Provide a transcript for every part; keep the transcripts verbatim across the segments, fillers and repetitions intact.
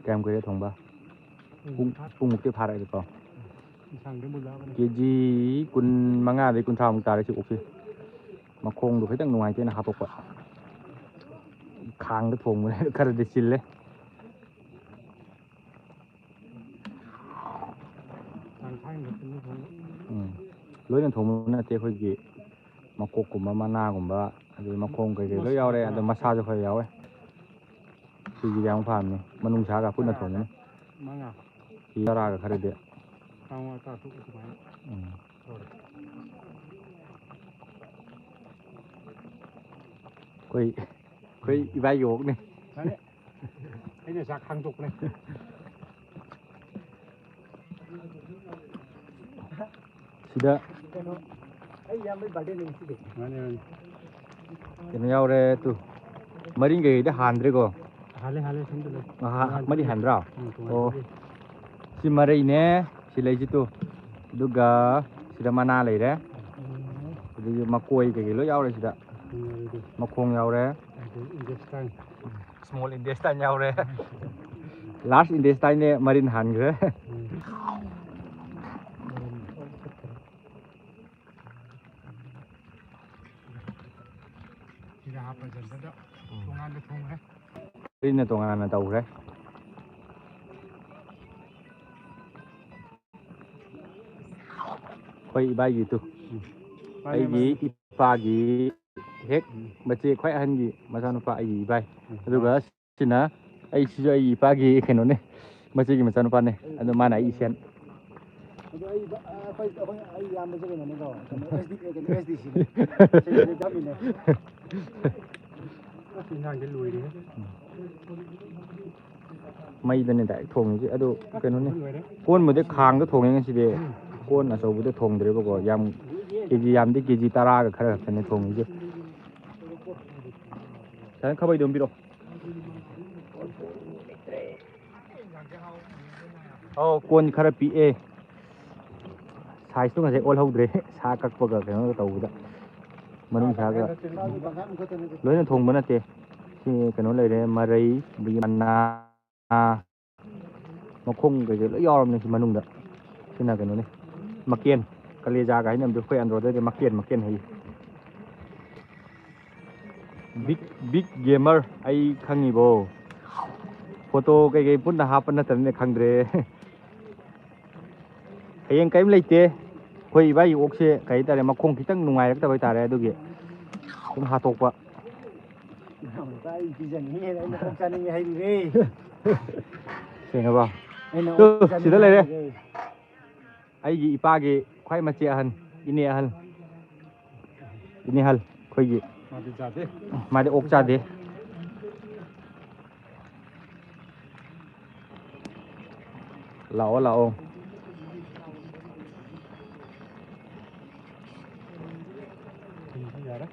ꯀꯌꯥꯝ ꯀꯨꯏꯔꯦ ꯊꯣꯡꯕ? ꯄꯨꯡ, ꯄꯨꯡꯃꯨꯛꯇꯤ ꯐꯥꯔꯛꯑꯦꯕꯀꯣ꯫ ꯏꯟꯁꯥꯡꯗꯤ ꯃꯨꯜꯂꯛꯑꯕꯅꯦ꯫ ꯀꯦ ꯖꯤ ꯀꯨꯟ ꯃꯉꯥꯗꯩ ꯀꯨꯟꯊ꯭ꯔꯥꯃꯨꯛ ꯇꯥꯔꯦ ꯁꯤ ꯑꯣꯛꯁꯦ꯫ ꯃꯈꯣꯡꯗꯣ ꯈꯤꯇꯪ ꯅꯨꯡꯉꯥꯏꯇꯦꯅ ꯍꯥꯄꯛꯄ꯫ ꯈꯥꯡꯗ ꯊꯣꯡꯕꯅꯦ, ꯈꯔꯗꯤ ꯆꯤꯜꯂꯦ꯫ ꯇꯪꯈꯥꯏ ꯑꯃ ꯈꯛꯇꯅꯤ ꯊꯣꯡꯕ꯫ ꯎꯝ꯫ ꯂꯣꯏꯅ ꯊꯣꯡꯕ ꯅꯠꯇꯦ, ꯑꯩꯈꯣꯏꯒꯤ ꯃꯀꯣꯛꯀꯨꯝꯕ, ꯃꯅꯥꯒꯨꯝꯕ, ꯑꯗꯩ ꯃꯈꯣꯡ ꯀꯩꯀꯩ ꯂꯣꯏ ꯌꯥꯎꯔꯦ, ꯑꯗꯣ ꯃꯁꯥꯁꯨ ꯈꯔ ꯌꯥꯎꯋꯦ꯫ ꯁꯤꯒꯤꯗꯤ ꯌꯥꯝ ꯐꯕꯅꯤ, ꯃꯅꯨꯡꯁꯥꯒ ꯄꯨꯟꯅ ꯊꯣꯡꯕꯅꯤ꯫ ꯃꯉꯥ꯫ ꯁꯤ ꯇꯔꯥꯒ ꯈꯔꯗꯤ꯫ ꯇꯔꯥꯃꯉꯥ, ꯇꯔꯥꯇꯔꯨꯛ ꯑꯗꯨꯃꯥꯏꯅ ꯎꯝ꯫ ꯇꯧꯔꯦ꯫ ꯑꯩꯈꯣꯏ, ꯑꯩꯈꯣꯏ ꯏꯕꯥꯏꯒꯤ ꯑꯣꯛꯅꯤ꯫ ꯐꯔꯦ꯫ ꯑꯩꯅ ꯆꯥꯛ ꯈꯥꯡꯗꯣꯛꯄꯅꯦ꯫ ꯁꯤꯗ ꯀꯩꯅꯣ, ꯑꯩ ꯏꯌꯥꯝꯕꯩ ꯕꯥꯔꯗꯦꯅꯦ ꯉꯁꯤꯗꯤ꯫ ꯃꯥꯅꯦ, ꯃꯥꯅꯦ꯫ ꯀꯩꯅꯣ ꯌꯥꯎꯔꯦ ꯇꯨ꯫ ꯃꯔꯤꯡ ꯀꯩꯀꯩꯗꯤ ꯍꯥꯟꯗ꯭ꯔꯦꯀꯣ? ꯍꯥꯜꯂꯦ, ꯍꯥꯜꯂꯦ, ꯁꯣꯝꯗ ꯂꯩ꯫ ꯑꯍꯥ, ꯇꯣꯉꯥꯟ ꯃꯔꯤ ꯇꯣꯉꯥꯟ꯫ ꯍꯥꯟꯗ꯭ꯔꯣ? ꯎꯝ, ꯇꯣꯉꯥꯟ ꯑꯣ꯫ ꯇꯣꯉꯥꯟ꯫ ꯁꯤ ꯃꯔꯩꯅꯦ, ꯁꯤ ꯂꯩꯁꯤ ꯇꯨ꯫ ꯑꯗꯨꯒ ꯁꯤꯗ ꯃꯅꯥ ꯂꯩꯔꯦ꯫ ꯎꯝ꯫ ꯑꯗꯒꯤ ꯃꯀꯣꯏ ꯀꯩꯀꯩ ꯂꯣꯏ ꯌꯥꯎꯔꯦ ꯁꯤꯗ꯫ ꯎꯝ, ꯑꯗꯨꯗꯤ꯫ ꯃꯈꯣꯡ ꯌꯥꯎꯔꯦ꯫ ꯑꯗꯨ intestine꯫ Small intestine ꯌꯥꯎꯔꯦ꯫ Large intestine ꯅꯦ ꯃꯔꯤꯟ ꯍꯥꯟꯈ꯭ꯔꯦ꯫ ꯎꯝ꯫ ꯁꯤꯗ ꯍꯥꯞꯄ ꯆꯟꯕꯗ ꯎꯝ꯫ ꯇꯣꯉꯥꯟꯅ ꯊꯣꯡꯈ꯭ꯔꯦ꯫ ꯃꯔꯤꯟꯅ ꯇꯣꯉꯥꯟꯅ ꯇꯧꯈ꯭ꯔꯦ꯫ ꯑꯩꯈꯣꯏ ꯏꯕꯥꯏꯒꯤꯗꯨ꯫ ꯎꯝ꯫ ꯃꯥꯅꯦ, ꯑꯩꯒꯤ ꯃꯥꯅꯦ꯫ ꯏꯄꯥꯒꯤ ꯍꯦꯛ ꯎꯝ꯫ ꯃꯆꯦ ꯈ꯭ꯋꯥꯏ ꯑꯍꯟꯒꯤ ꯃꯆꯥꯅꯨꯄꯥ ꯑꯩꯒꯤ ꯏꯕꯥꯏ꯫ ꯎꯝ꯫ ꯑꯗꯨꯒ ꯁꯤꯅ ꯑꯩ, ꯁꯤꯁꯨ ꯑꯩꯒꯤ ꯏꯄꯥꯒꯤ ꯀꯩꯅꯣꯅꯦ, ꯃꯆꯦꯒꯤ ꯃꯆꯥꯅꯨꯄꯥꯅꯦ꯫ ꯑꯗꯣ ꯃꯥꯅ ꯑꯩ ꯏꯆꯦꯟ꯫ ꯑꯗꯣ ꯑꯩ ꯏꯕꯥ-, ꯑꯩꯈꯣꯏ, ꯑꯩꯈꯣꯏ, ꯑꯩ ꯏꯌꯥꯝꯕꯁꯦ ꯀꯩꯅꯣꯅꯤꯀꯣ, ꯀꯩꯅꯣ, ꯑꯦꯁ ꯗꯤ, ꯀꯩꯅꯣ, ꯑꯦꯁ ꯗꯤ ꯁꯤꯅꯦ꯫ ꯁꯦꯀ꯭ꯔꯦꯇꯔꯤ ꯆꯞ ꯃꯥꯟꯅꯩ꯫ ꯑꯁ, ꯏꯟꯖꯥꯡꯁꯦ ꯂꯣꯏꯔꯦꯍꯦ꯫ ꯃꯩꯗꯅꯦ direct ꯊꯣꯡꯉꯤꯁꯦ꯫ ꯑꯗꯣ ꯀꯩꯅꯣꯅꯦ, ꯂꯣꯏꯔꯦ꯫ ꯀꯣꯟꯕꯨꯗꯤ ꯈꯥꯡꯗ ꯊꯣꯡꯉꯦ ꯉꯁꯤꯗꯤ꯫ ꯀꯣꯟ ꯑꯆꯧꯕꯗ ꯊꯣꯡꯗ꯭ꯔꯦꯕꯀꯣ꯫ ꯌꯥꯝ ꯀꯦ ꯖꯤ ꯌꯥꯝꯗꯦ, ꯀꯦ ꯖꯤ ꯇꯔꯥꯒ ꯈꯔ ꯈꯛꯇꯅꯦ ꯊꯣꯡꯉꯤꯁꯦ꯫ ꯁꯥꯏꯅ ꯈꯥꯕꯩꯗꯣ ꯑꯝ ꯄꯤꯔꯛꯑꯣ꯫ ꯑꯧ, ꯀꯣꯟ ꯈꯔ ꯄꯤꯛꯑꯦ꯫ Size ꯇꯣ ꯉꯁꯥꯏ ꯑꯣꯜꯍꯧꯗ꯭ꯔꯦ꯫ ꯁꯥ ꯀꯛꯄꯒ ꯀꯩꯅꯣꯒ ꯇꯧꯕꯗ꯫ ꯃꯅꯨꯡ ꯁꯥꯒ ꯂꯣꯏꯅ ꯊꯣꯡꯕ ꯅꯠꯇꯦ꯫ ꯁꯤ ꯀꯩꯅꯣ ꯂꯩꯔꯦ, ꯃꯔꯩ, ꯑꯗꯒꯤ ꯃꯅꯥ, ꯃꯈꯣꯡ ꯀꯩꯀꯩ ꯂꯣꯏ ꯌꯥꯎꯔꯕꯅꯦ ꯁꯤ ꯃꯅꯨꯡꯗ꯫ ꯁꯤꯅ ꯀꯩꯅꯣꯅꯤ, ꯃꯀꯦꯟ, ꯀꯂꯦꯖꯥꯒ ꯍꯥꯏꯅꯕꯗꯣ ꯑꯩꯈꯣꯏ ꯑꯟꯗ꯭ꯔꯣꯗꯗꯤ ꯃꯀꯦꯟ, ꯃꯀꯦꯟ ꯍꯥꯏꯌꯦ꯫ ꯕꯤꯛ, ꯕꯤꯛ ꯒꯦꯃꯔ ꯑꯩ ꯈꯪꯉꯤꯕꯣ? ꯐꯣꯇꯣ ꯀꯩꯀꯩ ꯄꯨꯟꯅ ꯍꯥꯞꯄ ꯅꯠꯇꯕꯅꯤꯅ ꯈꯪꯗ꯭ꯔꯦ꯫ ꯍꯌꯦꯡ ꯀꯔꯤꯝ ꯂꯩꯇꯦ꯫ ꯑꯩꯈꯣꯏ ꯏꯕꯥꯏꯒꯤ ꯑꯣꯛꯁꯦ ꯀꯩ ꯍꯥꯏꯇꯥꯔꯦ, ꯃꯈꯣꯡ ꯈꯤꯇꯪ ꯅꯨꯡꯉꯥꯏꯔꯛꯇꯕ ꯍꯥꯏꯇꯥꯔꯦ, ꯑꯗꯨꯒꯤ ꯑꯗꯨꯝ ꯍꯥꯠꯇꯣꯛꯄ꯫ ꯏꯅꯥꯎꯅꯨꯄꯥ ꯑꯩ ꯄꯤꯖꯅꯤꯡꯉꯦꯅ ꯑꯩꯅ ꯑꯣꯛ ꯆꯥꯅꯤꯡꯉꯦ ꯍꯥꯏꯔꯨꯔꯦ꯫ ꯁꯦꯡꯉꯕꯣ? ꯑꯩꯅ ꯇꯨ, ꯑꯣꯛ ꯆꯥꯅꯤꯡꯉꯦ ꯁꯤꯗ ꯂꯩꯔꯦ꯫ ꯍꯥꯏꯔꯨꯔꯦ꯫ ꯑꯩꯒꯤ ꯏꯄꯥꯒꯤ ꯈ꯭ꯋꯥꯏ ꯃꯆꯦ ꯑꯍꯟ, ꯏꯅꯦ ꯑꯍꯜ, ꯏꯅꯦ ꯑꯍꯜ ꯑꯩꯈꯣꯏꯒꯤ꯫ ꯃꯥꯗꯤ ꯆꯥꯗꯦ꯫ ꯃꯥꯗꯤ ꯑꯣꯛ ꯆꯥꯗꯦ꯫ ꯂꯥꯛꯑꯣ, ꯂꯥꯛꯑꯣ꯫ ꯌꯥꯔꯦ꯫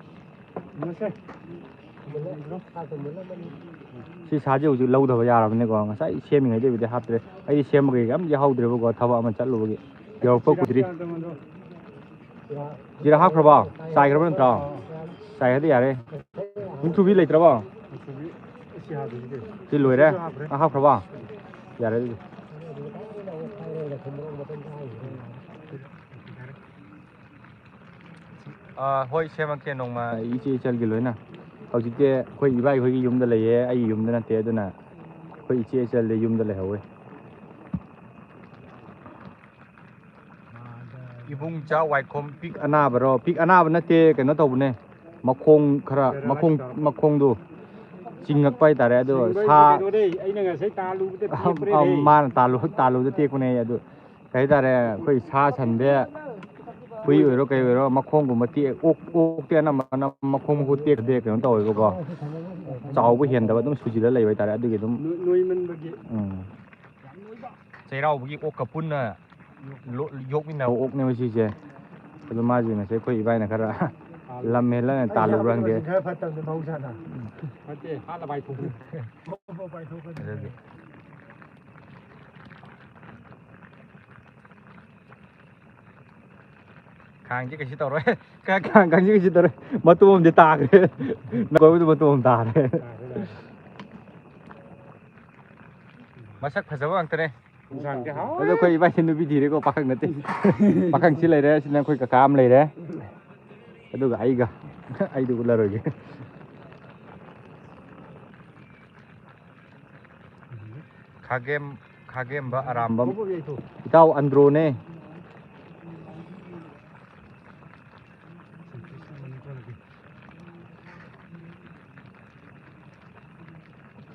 ꯁꯤ ꯁꯥꯁꯦ ꯍꯧꯖꯤꯛ ꯂꯧꯗꯕ ꯌꯥꯔꯕꯅꯤꯀꯣ꯫ ꯉꯁꯥꯏ ꯁꯦꯝꯃꯤꯉꯩꯗꯕꯨꯗꯤ ꯍꯥꯞꯇ꯭ꯔꯦ꯫ ꯑꯩꯗꯤ ꯁꯦꯝꯕ ꯀꯩꯀꯥ ꯑꯝꯇ ꯌꯥꯎꯍꯧꯗ꯭ꯔꯦꯕꯀꯣ, ꯊꯕꯛ ꯑꯃ ꯆꯠꯂꯨꯕꯒꯤ꯫ ꯌꯧꯔꯛꯄ ꯀꯨꯏꯗ꯭ꯔꯤ꯫ ꯖꯤꯔꯥ ꯍꯥꯞꯈ꯭ꯔꯕꯣ? ꯆꯥꯏꯈ꯭ꯔꯕ ꯅꯠꯇ꯭ꯔꯣ? ꯆꯥꯏꯈ꯭ꯔꯗꯤ ꯌꯥꯔꯦ꯫ ꯃꯨꯛꯊ꯭ꯔꯨꯕꯤ ꯂꯩꯇ꯭ꯔꯕꯣ? ꯁꯤ ꯂꯣꯏꯔꯦ? ꯍꯥꯞꯈ꯭ꯔꯕꯣ? ꯌꯥꯔꯦ ꯑꯗꯨꯗꯤ꯫ ꯑꯥ, ꯍꯣꯏ, ꯁꯦꯝꯃꯛꯀꯦ ꯅꯣꯡꯃ ꯏꯆꯦ ꯏꯆꯜꯒꯤ ꯂꯣꯏꯅ꯫ ꯍꯧꯖꯤꯛꯇꯤ ꯑꯩꯈꯣꯏ ꯏꯕꯥꯏ ꯍꯣꯏꯒꯤ ꯌꯨꯝꯗ ꯂꯩꯌꯦ, ꯑꯩꯒꯤ ꯌꯨꯝꯗ ꯅꯠꯇꯦ, ꯑꯗꯨꯅ ꯑꯩꯈꯣꯏ ꯏꯆꯦ ꯏꯆꯜꯗꯤ ꯌꯨꯝꯗ ꯂꯩꯍꯧꯋꯦ꯫ ꯏꯕꯨꯡ ꯆꯥ ꯋꯥꯏꯈꯣꯝ ꯄꯤꯛ ꯑꯅꯥꯕꯔꯣ? ꯄꯤꯛ ꯑꯅꯥꯕ ꯅꯠꯇꯦ, ꯀꯩꯅꯣ ꯇꯧꯕꯅꯦ, ꯃꯈꯣꯡ ꯈꯔ, ꯃꯈꯣꯡ, ꯃꯈꯣꯡꯗꯣ ꯆꯤꯡꯉꯛꯄ ꯍꯥꯏꯇꯥꯔꯦ꯫ ꯑꯗꯣ ꯁꯤꯡꯕ ꯁꯥ ꯀꯩꯅꯣꯅꯦ, ꯑꯩꯅ ꯉꯁꯥꯏ ꯇꯥꯜꯂꯨꯕꯗ ꯑ, ꯇꯦꯛꯄꯅꯦ꯫ ꯑ, ꯃꯥꯅ ꯇꯥꯜꯂꯨ-, ꯇꯥꯜꯂꯨꯕꯗ ꯇꯦꯛꯄꯅꯦ꯫ ꯑꯗꯨ ꯀꯩ ꯍꯥꯏꯇꯥꯔꯦ, ꯑꯩꯈꯣꯏ ꯁꯥ ꯁꯟꯗ, ꯍꯨꯏ ꯑꯣꯏꯔꯣ ꯀꯩ ꯑꯣꯏꯔꯣ, ꯃꯈꯣꯡꯒꯨꯝꯕ ꯇꯦꯛ-, ꯑꯣꯛ, ꯑꯣꯛꯇꯤ ꯑꯅꯝꯕꯅ ꯃꯈꯣꯡ ꯃꯈꯨꯠ ꯇꯦꯛꯇꯦ, ꯀꯩꯅꯣ ꯇꯧꯋꯦꯕꯀꯣ, ꯆꯥꯎꯕ ꯍꯦꯟꯗꯕ ꯑꯗꯨꯝ ꯁꯨꯖꯤꯜꯂ ꯂꯩꯕ ꯍꯥꯏꯇꯥꯔꯦ꯫ ꯑꯗꯨꯒꯤ ꯑꯗꯨꯝ ꯅꯣꯏ-, ꯅꯣꯏꯃꯟꯕꯒꯤ꯫ ꯎꯝ꯫ ꯆꯩꯔꯥꯎꯕꯒꯤ ꯑꯣꯛꯀ ꯄꯨꯟꯅ ꯂꯣ-, ꯌꯣꯛꯃꯤꯟꯅꯕ ꯑꯣꯛꯅꯦꯕ ꯁꯤꯁꯦ꯫ ꯑꯗꯣ ꯃꯥꯁꯦ ꯉꯁꯥꯏ ꯑꯩꯈꯣꯏ ꯏꯕꯥꯏꯅ ꯈꯔ ꯂꯝ ꯍꯦꯜꯂꯒ ꯑꯩ ꯇꯥꯜꯂꯨꯕ꯭ꯔꯥ ꯍꯥꯏꯕꯗꯣ ꯈꯪꯗꯦ꯫ ꯈꯔ ꯐꯠꯇꯕꯅꯤ ꯃꯍꯧꯁꯥꯅ꯫ ꯐꯠꯇꯦ, ꯍꯥꯠꯂ ꯄꯥꯏꯊꯣꯛꯈ꯭ꯔꯦ꯫ ꯑꯗꯨꯒꯤ꯫ ꯈꯥꯡꯁꯦ ꯀꯩꯁꯨ ꯇꯧꯔꯣꯏ꯫ ꯈꯥꯡ, ꯈꯥꯡꯁꯦ ꯀꯩꯁꯨ ꯇꯧꯔꯣꯏ꯫ ꯃꯇꯣꯝꯗꯤ ꯇꯥꯈ꯭ꯔꯦ꯫ ꯅꯀꯣꯏꯕꯗ ꯃꯇꯣꯝ ꯇꯥꯔꯦ꯫ ꯃꯁꯛ ꯐꯖꯕ ꯉꯥꯛꯇꯅꯦ꯫ ꯏꯟꯁꯥꯡꯗꯤ ꯍꯥꯎ꯫ ꯑꯗꯣ ꯑꯩꯈꯣꯏ ꯏꯕꯥꯏꯁꯤ ꯅꯨꯄꯤ ꯊꯤꯔꯦꯀꯣ, ꯄꯥꯈꯪ ꯅꯠꯇꯦ꯫ ꯄꯥꯈꯪꯁꯤ ꯂꯩꯔꯦ, ꯁꯤꯅ ꯑꯩꯈꯣꯏ ꯀꯀꯥ ꯑꯃ ꯂꯩꯔꯦ꯫ ꯑꯗꯨꯒ ꯑꯩꯒ ꯑꯩꯗꯤ ꯎꯠꯂꯔꯣꯏꯒꯦ꯫ ꯈꯥꯒꯦꯝ ꯈꯥꯒꯦꯝꯕ ꯑꯔꯥꯝꯕꯝ꯫ ꯏꯇꯥꯎ ꯑꯟꯗ꯭ꯔꯣꯅꯦ꯫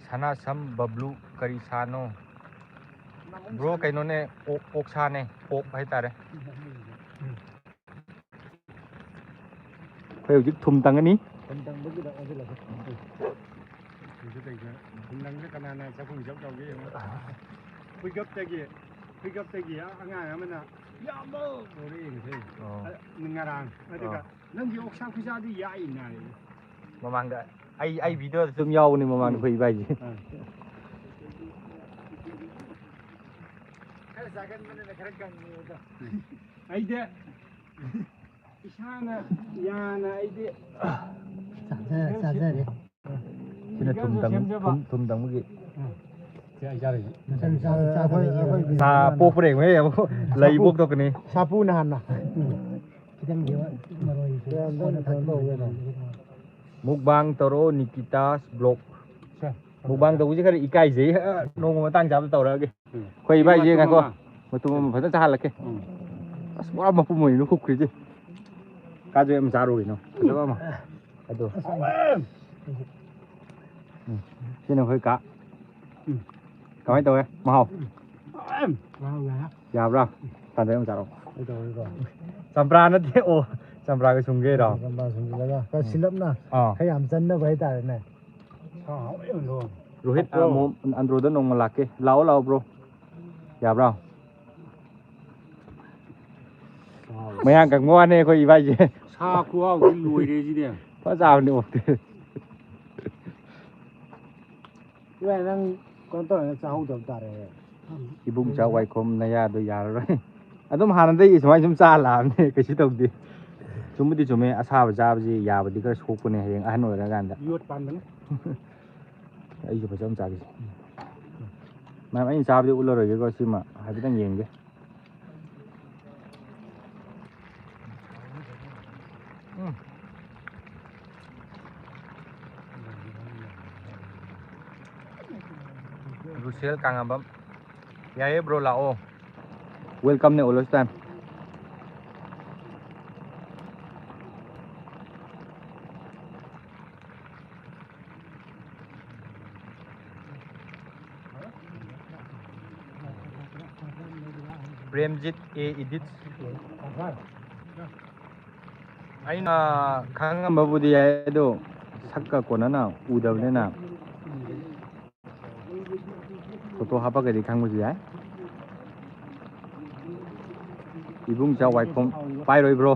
ꯁꯅꯥꯁꯝ ꯕꯕ꯭ꯂꯨ ꯀꯔꯤ ꯁꯥꯅꯣ? ꯕ꯭ꯔꯣ ꯀꯩꯅꯣꯅꯦ, ꯑꯣꯛ, ꯑꯣꯛꯁꯥꯅꯦ, ꯄꯣꯛ ꯍꯥꯏꯇꯥꯔꯦ꯫ ꯑꯩꯈꯣꯏ ꯍꯧꯖꯤꯛ ꯊꯨꯝ ꯇꯪꯒꯅꯤ꯫ ꯊꯨꯝ ꯇꯪꯕꯒꯤꯗ ꯑꯣꯟꯁꯤꯜꯂꯁꯤ꯫ ꯊꯨꯝ ꯇꯪꯁꯦ ꯀꯅꯥꯅ ꯆꯥꯛꯈꯨꯝ ꯆꯞ ꯇꯧꯒꯦ ꯌꯦꯡꯉꯣ꯫ ꯍꯨꯏꯒꯞꯇꯒꯤ ꯍꯨꯏꯒꯞꯇꯒꯤ ꯑꯉꯥꯡ ꯑꯃꯅ ꯌꯥꯝꯕ ꯀꯧꯔꯛꯑꯦ ꯉꯁꯤ꯫ ꯑꯣ꯫ ꯉꯔꯥꯡ꯫ ꯑꯗꯨꯒ ꯑꯣ꯫ ꯅꯪꯒꯤ ꯑꯣꯛꯁꯥ ꯈꯨꯆꯥꯗꯨ ꯌꯥꯏꯅ ꯍꯥꯏꯌꯦ꯫ ꯃꯃꯥꯡꯗ ꯑꯩ ꯑꯩ ꯚꯤꯗꯤꯑꯣꯗ ꯑꯗꯨꯝ ꯌꯥꯎꯕꯅꯤ ꯃꯃꯥꯡꯗ ꯑꯩꯈꯣꯏ ꯏꯕꯥꯏꯁꯦ꯫ ꯑꯥ꯫ ꯈꯔ ꯆꯥꯒꯟꯕꯅꯤꯅ ꯈꯔ ꯀꯪꯉꯦ ꯑꯗꯣ꯫ ꯑꯩꯗꯤ ꯏꯁꯥꯅ ꯌꯥꯅ ꯑꯩꯗꯤ ꯆꯥꯖ- ꯆꯥꯖꯔꯦ꯫ ꯁꯤꯅ ꯊꯨꯝ ꯇꯪ- ꯊꯨꯝ- ꯊꯨꯝ ꯇꯪꯕꯒꯤ꯫ ꯁꯤ ꯑꯩ ꯆꯥꯔꯤꯁꯤ꯫ ꯃꯆꯟ ꯆꯥ- ꯆꯥꯗꯕꯒꯤ ꯑꯣꯏꯔꯝꯒꯅꯤ꯫ ꯁꯥ ꯄꯣꯛꯄ꯭ꯔ ꯌꯦꯡꯉꯨꯍꯦ, ꯑꯃꯨꯛ ꯂꯩ ꯄꯣꯛꯊꯣꯛꯀꯅꯤ꯫ ꯁꯥꯄꯨꯅ ꯍꯥꯟꯅ꯫ ꯈꯤꯇꯪꯗꯤ ꯃꯔꯣꯏꯁꯦ ꯀꯣꯟꯅ ꯊꯥꯛꯆꯤꯟꯕꯤꯔꯒꯦ꯫ ꯃꯨꯛꯕꯥꯡ ꯇꯧꯔꯣ, ꯅꯤꯀꯤꯇꯥꯁ ꯕ꯭ꯂꯣꯛ꯫ ꯁꯦ꯫ ꯃꯨꯛꯕꯥꯡ ꯇꯧꯕꯁꯦ ꯈꯔ ꯏꯀꯥꯏꯖꯩ꯫ ꯑ, ꯅꯣꯡꯃ ꯃꯇꯥꯡ ꯆꯥꯕꯗ ꯇꯧꯔꯛꯑꯒꯦ꯫ ꯎꯝ꯫ ꯑꯩꯈꯣꯏ ꯏꯕꯥꯏꯁꯦ ꯃꯇꯨꯝ ꯉꯥꯏꯈꯣ꯫ ꯑꯃ꯫ ꯃꯇꯨꯝ ꯑꯃ ꯐꯖꯅ ꯆꯥꯍꯜꯂꯛꯀꯦ꯫ ꯎꯝ꯫ ꯑꯁ, ꯄꯨꯔꯥ ꯃꯄꯨꯝ ꯑꯣꯏꯅ ꯍꯨꯛꯈ꯭ꯔꯤꯁꯦ꯫ ꯀꯥꯖꯦ ꯑꯃ ꯆꯥꯔꯨ ꯀꯩꯅꯣ꯫ ꯐꯖꯕ ꯑꯃ꯫ ꯑꯗꯣ꯫ ꯎꯝ꯫ ꯁꯤꯅ ꯑꯩꯈꯣꯏ ꯀꯥ꯫ ꯎꯝ꯫ ꯀꯃꯥꯏꯅ ꯇꯧꯋꯦ ꯃꯍꯥꯎ? ꯎꯝ꯫ ꯌꯥꯕ꯭ꯔꯥ? ꯇꯥꯗ ꯑꯃ ꯆꯥꯔꯣ꯫ ꯑꯩ ꯇꯧꯔꯤꯀꯣ꯫ ꯆꯝꯄ꯭ꯔꯥ ꯅꯠꯇꯦ꯫ ꯑꯣ, ꯆꯝꯄ꯭ꯔꯥꯒ ꯁꯨꯝꯒꯦꯔꯣ? ꯆꯝꯄ꯭ꯔꯥ ꯁꯨꯝꯖꯤꯜꯂꯒ ꯈꯔ ꯎꯝ꯫ ꯁꯤꯜꯂꯞꯅ ꯑꯥ꯫ ꯈꯔ ꯌꯥꯝ ꯆꯟꯅꯕ ꯍꯥꯏꯇꯥꯔꯦꯅꯦ꯫ ꯁꯥ ꯍꯥꯎꯋꯦ ꯑꯗꯣ꯫ ꯔꯣꯍꯤꯠ, ꯑ, ꯃꯣ-, ꯑꯟꯗ꯭ꯔꯣꯗ ꯅꯣꯡꯃ ꯂꯥꯛꯀꯦ꯫ ꯂꯥꯛꯑꯣ, ꯂꯥꯛꯑꯣ, ꯕ꯭ꯔꯣ꯫ ꯌꯥꯕ꯭ꯔꯥ? ꯃꯌꯥꯡ ꯀꯪꯕ ꯋꯥꯅꯦ ꯑꯩꯈꯣꯏ ꯏꯕꯥꯏꯁꯦ꯫ ꯁꯥ ꯈꯨꯍꯥꯎꯗꯤ ꯂꯣꯏꯔꯦ ꯁꯤꯗꯤ꯫ ꯐꯖ ꯆꯥꯕꯅꯤ ꯑꯣꯛꯇꯤ꯫ ꯏꯕꯥꯏ, ꯅꯪ ꯀꯩꯅꯣ ꯇꯧꯔꯒ ꯆꯥꯍꯧꯗꯕ ꯇꯥꯔꯦ꯫ ꯏꯕꯨꯡ ꯆꯥꯛ ꯋꯥꯏꯈꯣꯝ ꯅꯌꯥꯗꯣ ꯌꯥꯔꯔꯣꯏ꯫ ꯑꯗꯨꯝ ꯍꯥꯟꯅꯗꯒꯤ ꯁꯨꯃꯥꯏꯅ ꯁꯨꯝ ꯆꯥ ꯂꯥꯛꯑꯕꯅꯦ, ꯀꯩꯁꯨ ꯇꯧꯗꯦ꯫ ꯆꯨꯝꯕꯨꯗꯤ ꯆꯨꯝꯃꯦ, ꯑꯁꯥꯕ ꯆꯥꯕꯁꯤ ꯌꯥꯕꯗꯤ ꯈꯔ ꯁꯣꯛꯄꯅꯦ ꯍꯌꯦꯡ ꯑꯍꯟ ꯑꯣꯏꯔꯀꯥꯟꯗ꯫ ꯌꯣꯠ ꯄꯥꯟꯕꯅꯤ꯫ ꯑꯩꯁꯨ ꯐꯖꯅ ꯆꯥꯈꯤꯁꯦ꯫ ꯃꯌꯥꯝ ꯑꯩꯅ ꯆꯥꯕꯗꯤ ꯎꯠꯂꯔꯣꯏꯒꯦꯀꯣ, ꯁꯤꯃ ꯍꯥꯏꯐꯦꯠꯇꯪ ꯌꯦꯡꯒꯦ꯫ ꯎꯝ꯫ ꯔꯨꯁꯦꯜ ꯀꯥꯡꯉꯝꯕꯝ꯫ ꯌꯥꯏꯌꯦ bro, ꯂꯥꯛꯑꯣ꯫ Welcome ꯅꯦ, always time꯫ ꯄ꯭ꯔꯦꯝꯖꯤꯠ ꯑꯦ ꯏꯗꯤꯠ꯫ ꯑꯩꯅ ꯈꯪꯉꯝꯕꯕꯨꯗꯤ ꯌꯥꯏ, ꯑꯗꯣ ꯁꯛꯀ ꯀꯣꯟꯅꯅ ꯎꯗꯕꯅꯤꯅ꯫ ꯐꯣꯇꯣ ꯍꯥꯞꯄꯒꯗꯤ ꯈꯪꯕꯁꯨ ꯌꯥꯏ꯫ ꯏꯕꯨꯡꯖꯥ ꯋꯥꯏꯈꯣꯝ ꯄꯥꯏꯔꯣꯏ bro꯫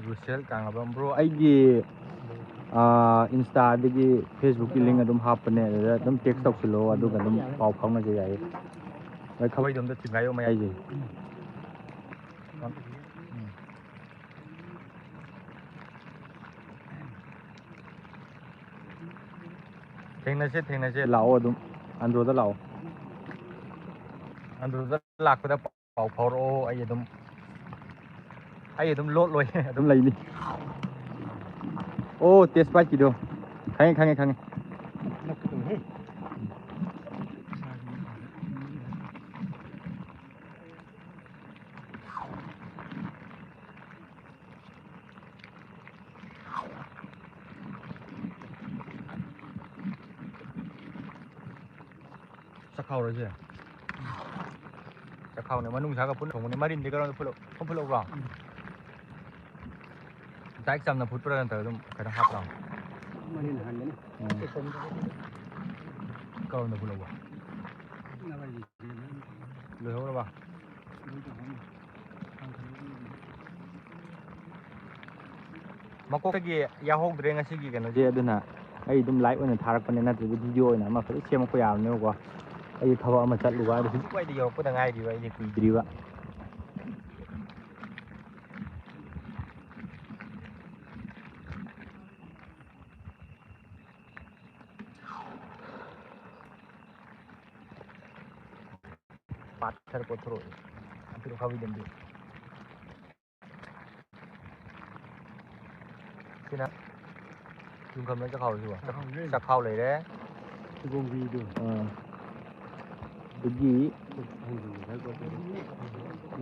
ꯔꯨꯁꯦꯜ ꯀꯥꯡꯉꯕꯝ bro, ꯑꯩꯒꯤ ꯏꯟꯁꯇꯥꯗꯒꯤ ꯐꯦꯁꯕꯨꯛꯀꯤ ꯂꯤꯡ ꯑꯗꯨꯝ ꯍꯥꯞꯄꯅꯦ, ꯑꯗꯨꯗ ꯑꯗꯨꯝ ꯇꯦꯛꯁ ꯇꯧꯁꯤꯜꯂꯛꯑꯣ, ꯑꯗꯨꯒ ꯑꯗꯨꯝ ꯄꯥꯎ ꯐꯥꯎꯅꯁꯦ, ꯌꯥꯏꯌꯦ꯫ ꯍꯣꯏ, ꯈꯋꯥꯏꯗꯣꯝꯗ ꯊꯤꯡꯒꯥꯏꯌꯣ ꯃꯌꯥꯏꯁꯦ꯫ ꯎꯝ꯫ ꯊꯦꯡꯅꯁꯦ, ꯊꯦꯡꯅꯁꯦ, ꯂꯥꯛꯑꯣ ꯑꯗꯨꯝ, ꯑꯟꯗ꯭ꯔꯣꯗ ꯂꯥꯛꯑꯣ꯫ ꯑꯟꯗ꯭ꯔꯣꯗ ꯂꯥꯛꯄꯗ ꯄꯥꯎ ꯐꯥꯎꯔꯛꯑꯣ, ꯑꯩ ꯑꯗꯨꯝ, ꯑꯩ ꯑꯗꯨꯝ ꯂꯣꯠꯂꯣꯏ, ꯑꯗꯨꯝ ꯂꯩꯅꯤ꯫ ꯑꯣ, ꯇꯦꯖꯄꯥꯠꯀꯤꯗꯣ꯫ ꯈꯪꯉꯦ, ꯈꯪꯉꯦ, ꯈꯪꯉꯦ꯫ ꯆꯈꯥꯎꯔꯁꯦ꯫ ꯆꯈꯥꯎꯅꯦ, ꯃꯅꯨꯡ ꯁꯥꯒ ꯄꯨꯟꯅ ꯊꯣꯡꯕꯅꯦ꯫ ꯃꯔꯤꯟꯗꯤ ꯀꯔꯝꯗ ꯐꯨꯠꯂꯛ-, ꯐꯨꯠꯂꯛꯎꯔꯣ? ꯗꯥꯏꯔꯦꯛ ꯆꯝꯅ ꯐꯨꯠꯄ꯭ꯔꯥ ꯅꯠꯇ꯭ꯔꯒ ꯑꯗꯨꯝ ꯀꯩꯅꯣ ꯍꯥꯞꯄ꯭ꯔꯣ? ꯃꯔꯤꯟ ꯍꯥꯟꯒꯅꯤ꯫ ꯎꯝ꯫ ꯀꯔꯝꯗ ꯐꯨꯠꯂꯛꯎꯕ? ꯂꯣꯏꯍꯧꯔꯕ? ꯃꯀꯣꯛꯇꯒꯤ ꯌꯥꯎꯍꯧꯗ꯭ꯔꯦ ꯉꯁꯤꯒꯤ ꯀꯩꯅꯣꯁꯦ, ꯑꯗꯨꯅ ꯑꯩ ꯑꯗꯨꯝ ꯂꯥꯏꯚ ꯑꯣꯏꯅ ꯊꯥꯔꯛꯄꯅꯦ, ꯅꯠꯇ꯭ꯔꯗꯤ ꯚꯤꯗꯤꯑꯣ ꯑꯣꯏꯅ ꯑꯃ ꯐꯖꯅ ꯁꯦꯝꯃꯛꯄ ꯌꯥꯕꯅꯦꯕꯀꯣ꯫ ꯑꯩꯁꯦ ꯊꯕꯛ ꯑꯃ ꯆꯠꯂꯨꯕ, ꯑꯗꯣ ꯍꯧꯖꯤꯛ ꯋꯥꯏꯗ ꯌꯧꯔꯛꯄꯗ ꯉꯥꯏꯔꯤꯕ, ꯑꯩꯗꯤ ꯀꯨꯏꯗ꯭ꯔꯤꯕ꯫ ꯄꯥꯠ ꯈꯔ ꯀꯣꯊꯣꯔꯛꯑꯣ꯫ ꯑꯗꯨ ꯈꯥꯕꯩ ꯂꯝꯕꯤ꯫ ꯁꯤꯅ ꯌꯨꯝꯈꯝꯗ ꯆꯈꯥꯎꯁꯤꯕꯣ? ꯆꯈꯥꯎ ꯂꯩꯔꯦ꯫ ꯆꯈꯥꯎ ꯂꯩꯔꯦ꯫ ꯁꯤꯒꯣꯝꯕꯤꯗꯣ꯫ ꯑꯥ꯫ ꯑꯗꯒꯤ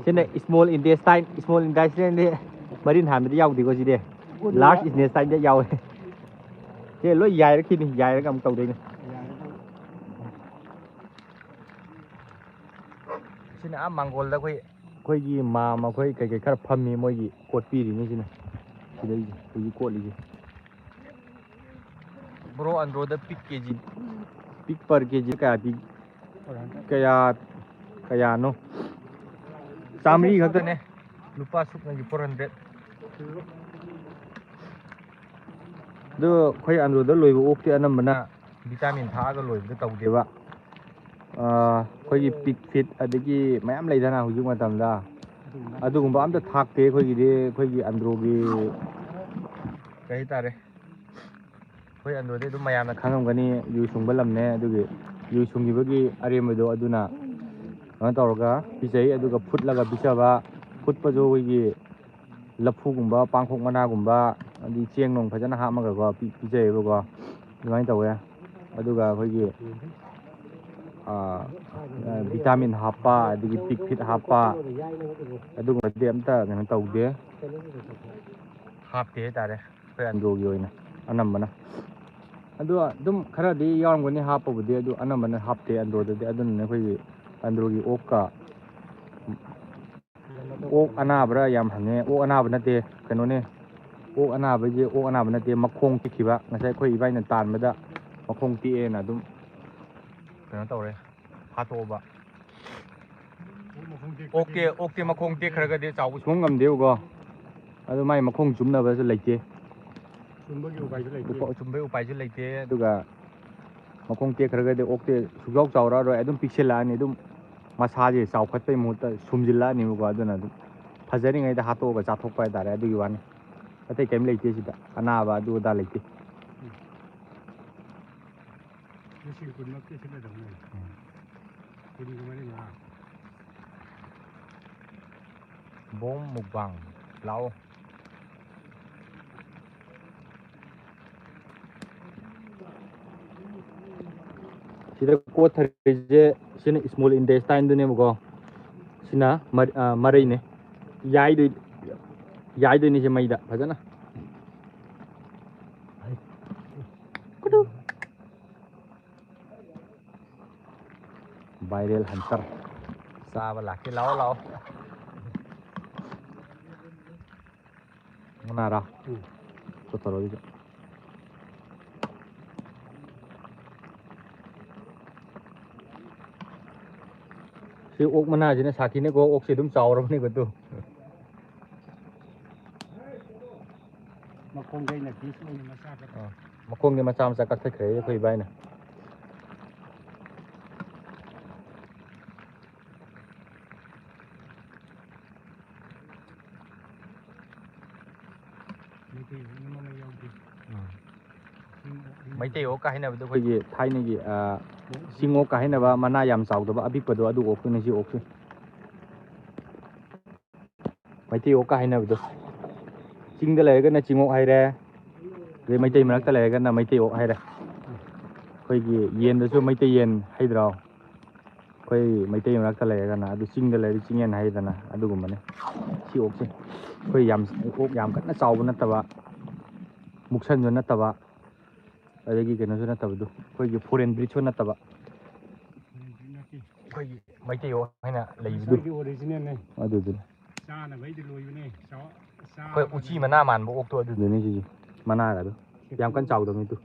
ꯁꯤꯅ small intestine, small intestine ꯗꯤ ꯃꯔꯤꯟ ꯍꯥꯟꯕꯗꯤ ꯌꯥꯎꯗꯦꯀꯣ ꯁꯤꯗꯤ꯫ Large intestine ꯗ ꯌꯥꯎꯋꯦ꯫ ꯁꯤ ꯂꯣꯏ ꯌꯥꯏꯔꯛꯈꯤꯅꯤ, ꯌꯥꯏꯔꯒ ꯑꯃꯨꯛ ꯇꯧꯗꯣꯏꯅꯤ꯫ ꯁꯤꯅ ꯑꯥ ꯃꯥꯡꯒꯣꯜꯗ ꯑꯩꯈꯣꯏ, ꯑꯩꯈꯣꯏꯒꯤ ꯃꯥꯝꯃ ꯑꯩꯈꯣꯏ ꯀꯩꯀꯩ ꯈꯔ ꯐꯝꯃꯤ, ꯃꯣꯏꯒꯤ ꯀꯣꯠꯄꯤꯔꯤꯅꯤ ꯁꯤꯅ꯫ ꯁꯤꯗꯩꯁꯦ ꯍꯧꯖꯤꯛ ꯀꯣꯠꯂꯤꯁꯦ꯫ Bro, ꯑꯟꯗ꯭ꯔꯣꯗ pig KG, pig per KG ꯀꯌꯥ ꯄꯤ? ꯀꯌꯥ, ꯀꯌꯥꯅꯣ? ꯆꯥꯃꯔꯤ ꯈꯛꯇꯅꯦ꯫ ꯂꯨꯄꯥ ꯁꯨꯞꯅꯒꯤ four hundred꯫ ꯑꯗꯨ ꯑꯩꯈꯣꯏ ꯑꯟꯗ꯭ꯔꯣꯗ ꯂꯣꯏꯕ ꯑꯣꯛꯇꯤ ꯑꯅꯝꯕꯅ vitamin ꯊꯥꯛꯑꯒ ꯂꯣꯏꯕꯗ ꯇꯧꯗꯦꯕ꯫ ꯑꯥ, ꯑꯩꯈꯣꯏꯒꯤ pig feed ꯑꯗꯒꯤ ꯃꯌꯥꯝ ꯂꯩꯗꯅ ꯍꯧꯖꯤꯛ ꯃꯇꯝꯗ, ꯑꯗꯨꯒꯨꯝꯕ ꯑꯝꯇ ꯊꯥꯛꯇꯦ ꯑꯩꯈꯣꯏꯒꯤꯗꯤ꯫ ꯑꯩꯈꯣꯏꯒꯤ ꯑꯟꯗ꯭ꯔꯣꯒꯤ ꯀꯩ ꯍꯥꯏꯇꯥꯔꯦ, ꯑꯩꯈꯣꯏ ꯑꯟꯗ꯭ꯔꯣꯗꯤ ꯑꯗꯨꯝ ꯃꯌꯥꯝꯅ ꯈꯪꯉꯝꯒꯅꯤ, ꯌꯨ ꯁꯨꯡꯕ ꯂꯝꯅꯦ꯫ ꯑꯗꯨꯒꯤ ꯌꯨ ꯁꯨꯡꯈꯤꯕꯒꯤ ꯑꯔꯦꯝꯕꯗꯣ ꯑꯗꯨꯅ ꯀꯩꯅꯣ ꯇꯧꯔꯒ ꯄꯤꯖꯩ꯫ ꯑꯗꯨꯒ ꯐꯨꯠꯂꯒ ꯄꯤꯖꯕ, ꯐꯨꯠꯄꯁꯨ ꯑꯩꯈꯣꯏꯒꯤ ꯂꯐꯨꯒꯨꯝꯕ, ꯄꯥꯡꯈꯣꯛ ꯃꯅꯥꯒꯨꯝꯕ, ꯑꯗꯩ ꯆꯦꯡ ꯅꯨꯡ ꯐꯖꯅ ꯍꯥꯞꯄꯒꯀꯣ ꯄꯤ-, ꯄꯤꯖꯩꯌꯦꯕꯀꯣ꯫ ꯑꯗꯨꯃꯥꯏꯅ ꯇꯧꯋꯦ꯫ ꯑꯗꯨꯒ ꯑꯩꯈꯣꯏꯒꯤ, ꯑꯥ, vitamin ꯍꯥꯞꯄ, ꯑꯗꯒꯤ pig feed ꯍꯥꯞꯄ, ꯑꯗꯨꯒꯨꯝꯕꯗꯤ ꯑꯝꯇ ꯀꯩꯅꯣ ꯇꯧꯗꯦ꯫ ꯍꯥꯞꯇꯦ ꯍꯥꯏꯇꯥꯔꯦ, ꯑꯩꯈꯣꯏ ꯑꯟꯗ꯭ꯔꯣꯒꯤ ꯑꯣꯏꯅ ꯑꯅꯝꯕꯅ꯫ ꯑꯗꯣ ꯑꯗꯨꯝ ꯈꯔꯗꯤ ꯌꯥꯎꯔꯝꯒꯅꯤ ꯍꯥꯞꯄꯕꯨꯗꯤ, ꯑꯗꯨ ꯑꯅꯝꯕꯅ ꯍꯥꯞꯇꯦ ꯑꯟꯗ꯭ꯔꯣꯗꯗꯤ꯫ ꯑꯗꯨꯅꯅꯦ ꯑꯩꯈꯣꯏꯒꯤ ꯑꯟꯗ꯭ꯔꯣꯒꯤ ꯑꯣꯛꯀ ꯑꯣꯛ ꯑꯅꯥꯕ꯭ꯔꯥ ꯌꯥꯝ ꯍꯪꯉꯦ꯫ ꯑꯣꯛ ꯑꯅꯥꯕ ꯅꯠꯇꯦ, ꯀꯩꯅꯣꯅꯦ꯫ ꯑꯣꯛ ꯑꯅꯥꯕꯩꯁꯦ ꯑꯣꯛ ꯑꯅꯥꯕ ꯅꯠꯇꯦ, ꯃꯈꯣꯡ ꯇꯦꯛꯈꯤꯕ꯫ ꯉꯁꯥꯏ ꯑꯩꯈꯣꯏ ꯏꯕꯥꯏꯅ ꯇꯥꯟꯕꯗ ꯃꯈꯣꯡ ꯇꯦꯛꯑꯦꯅ ꯑꯗꯨꯝ ꯀꯩꯅꯣ ꯇꯧꯔꯦ, ꯍꯥꯠꯇꯣꯛꯑꯕ꯫ ꯑꯣꯛꯇꯤ, ꯑꯣꯛꯇꯤ ꯃꯈꯣꯡ ꯇꯦꯛꯈ꯭ꯔꯒꯗꯤ ꯆꯥꯎꯕ ꯁꯨꯡꯉꯝ ꯉꯝꯗꯦꯕꯀꯣ꯫ ꯑꯗꯨ ꯃꯥꯏ ꯃꯈꯣꯡ ꯆꯨꯝꯅꯕꯁꯨ ꯂꯩꯇꯦ꯫ ꯆꯨꯝꯕꯒꯤ ꯎꯄꯥꯏꯁꯨ ꯂꯩꯇꯦ꯫ ꯎꯄ-, ꯆꯨꯝꯕꯒꯤ ꯎꯄꯥꯏꯁꯨ ꯂꯩꯇꯦ꯫ ꯑꯗꯨꯒ ꯃꯈꯣꯡ ꯇꯦꯛꯈ꯭ꯔꯒꯗꯤ ꯑꯣꯛꯇꯤ ꯁꯨꯛꯆꯥꯎ ꯆꯥꯎꯔꯛꯑꯔꯣꯏ, ꯑꯗꯨꯝ ꯄꯤꯛꯁꯤꯜꯂꯛꯑꯅꯤ꯫ ꯑꯗꯨꯝ ꯃꯁꯥꯁꯦ ꯆꯥꯎꯈꯠꯄꯩ ꯃꯍꯨꯠꯇ ꯁꯨꯝꯖꯤꯜꯂꯛꯑꯅꯤꯕꯀꯣ꯫ ꯑꯗꯨꯅ ꯑꯗꯨꯝ ꯐꯖꯔꯤꯉꯩꯗ ꯍꯥꯠꯇꯣꯛꯑꯒ ꯆꯥꯊꯣꯛꯄ ꯍꯥꯏꯇꯥꯔꯦ, ꯑꯗꯨꯒꯤ ꯋꯥꯅꯤ꯫ ꯑꯇꯩ ꯀꯔꯤꯝ ꯂꯩꯇꯦ ꯁꯤꯗ, ꯑꯅꯥꯕ ꯑꯗꯨ ꯑꯗꯥ ꯂꯩꯇꯦ꯫ ꯂꯤꯁꯤꯡ ꯀꯨꯟꯃꯛꯇꯤ ꯁꯤꯠꯂꯗꯧꯅꯦ꯫ ꯎꯝ꯫ ꯀꯨꯟꯒ ꯃꯔꯤ ꯃꯉꯥ꯫ Bomb mukbang. ꯂꯥꯛꯑꯣ꯫ ꯁꯤꯗ ꯀꯣꯠꯊꯔꯤꯁꯦ, ꯁꯤꯅ small intestine ꯗꯨꯅꯦꯕꯀꯣ꯫ ꯁꯤꯅ ꯃꯔ-, ꯑ, ꯃꯔꯩꯅꯦ꯫ ꯌꯥꯏꯗꯣꯏ-, ꯌꯥꯏꯗꯣꯏꯅꯤ ꯁꯤ ꯃꯩꯗ ꯐꯖꯅ꯫ Viral hunter꯫ ꯆꯥꯕ ꯂꯥꯛꯀꯦ, ꯂꯥꯛꯑꯣ, ꯂꯥꯛꯑꯣ꯫ ꯃꯅꯥꯔꯥ? ꯎꯝ꯫ ꯆꯣꯠꯊꯔꯣ ꯑꯗꯨꯗꯤ꯫ ꯁꯤ ꯑꯣꯛ ꯃꯅꯥꯁꯤꯅ ꯁꯥꯊꯤꯅꯀꯣ, ꯑꯣꯛꯁꯦ ꯑꯗꯨꯝ ꯆꯥꯎꯔꯕꯅꯤꯀꯣ ꯑꯗꯨ꯫ ꯃꯈꯣꯡꯗꯩꯅ piece ꯑꯣꯏꯅ ꯃꯆꯥ ꯈꯛꯇ꯫ ꯑꯥ, ꯃꯈꯣꯡꯗꯤ ꯃꯆꯥ ꯃꯆꯥ ꯀꯛꯊꯠꯈ꯭ꯔꯦ ꯑꯩꯈꯣꯏ ꯏꯕꯥꯏꯅ꯫ ꯃꯩꯇꯩ ꯑꯣꯛ ꯑꯃ ꯌꯥꯎꯗꯦ꯫ ꯎꯝ꯫ ꯆꯤꯡ ꯑꯣꯛ ꯑꯃ꯫ ꯃꯩꯇꯩ ꯑꯣꯛꯀ ꯍꯥꯏꯅꯕꯗꯣ ꯑꯩꯈꯣꯏꯒꯤ ꯊꯥꯏꯅꯒꯤ, ꯑ, ꯆꯤꯡ ꯑꯣꯛꯀ ꯍꯥꯏꯅꯕ ꯃꯅꯥ ꯌꯥꯝ ꯆꯥꯎꯗꯕ ꯑꯄꯤꯛꯄꯗꯣ, ꯑꯗꯨ ꯑꯣꯛꯇꯨꯅꯤ ꯁꯤ ꯑꯣꯛꯁꯦ꯫ ꯃꯩꯇꯩ ꯑꯣꯛꯀ ꯍꯥꯏꯅꯕꯗꯣ꯫ ꯆꯤꯡꯗ ꯂꯩꯔꯒꯅ ꯆꯤꯡ ꯑꯣꯛ ꯍꯥꯏꯔꯦ, ꯑꯗꯩ ꯃꯩꯇꯩ ꯃꯔꯛꯇ ꯂꯩꯔꯒꯅ ꯃꯩꯇꯩ ꯑꯣꯛ ꯍꯥꯏꯔꯦ꯫ ꯑꯩꯈꯣꯏꯒꯤ ꯌꯦꯟꯗꯁꯨ ꯃꯩꯇꯩ ꯌꯦꯟ ꯍꯥꯏꯗ꯭ꯔꯣ? ꯑꯩꯈꯣꯏ ꯃꯩꯇꯩ ꯃꯔꯛꯇ ꯂꯩꯔꯒꯅ, ꯑꯗꯨ ꯆꯤꯡꯗ ꯂꯩꯔꯗꯤ ꯆꯤꯡꯌꯦꯟ ꯍꯥꯏꯗꯅ, ꯑꯗꯨꯒꯨꯝꯕꯅꯤ꯫ ꯁꯤ ꯑꯣꯛꯁꯦ ꯑꯩꯈꯣꯏ ꯌꯥꯝ, ꯑꯣꯛ ꯌꯥꯝ ꯀꯟꯅ ꯆꯥꯎꯕ ꯅꯠꯇꯕ, ꯃꯨꯛꯁꯟꯁꯨ ꯅꯠꯇꯕ, ꯑꯗꯒꯤ ꯀꯩꯅꯣꯁꯨ ꯅꯠꯇꯕꯗꯣ, ꯑꯩꯈꯣꯏꯒꯤ foreign breed ꯁꯨ ꯅꯠꯇꯕ꯫ Foreign breed ꯅꯠꯇꯦ꯫ ꯑꯩꯈꯣꯏꯒꯤ ꯃꯩꯇꯩ ꯑꯣꯛ ꯍꯥꯏꯅ ꯂꯩꯕꯗꯨ꯫ ꯃꯁꯥꯒꯤ original ꯅꯦ꯫ ꯑꯗꯨꯗꯨꯅꯤ꯫ ꯆꯥꯅꯕꯩꯗꯤ ꯂꯣꯏꯕꯅꯦ꯫ ꯆꯥ-, ꯑꯩꯈꯣꯏ ꯆꯥꯕ ꯎꯆꯤ ꯃꯅꯥ ꯃꯥꯟꯕ ꯑꯣꯛꯇꯣ ꯑꯗꯨꯗꯨꯅꯤ ꯁꯤꯁꯦ꯫ ꯃꯅꯥꯒꯗꯣ ꯌꯥꯝ ꯀꯟꯅ ꯆꯥꯎꯗꯕꯅꯤ ꯑꯗꯨ꯫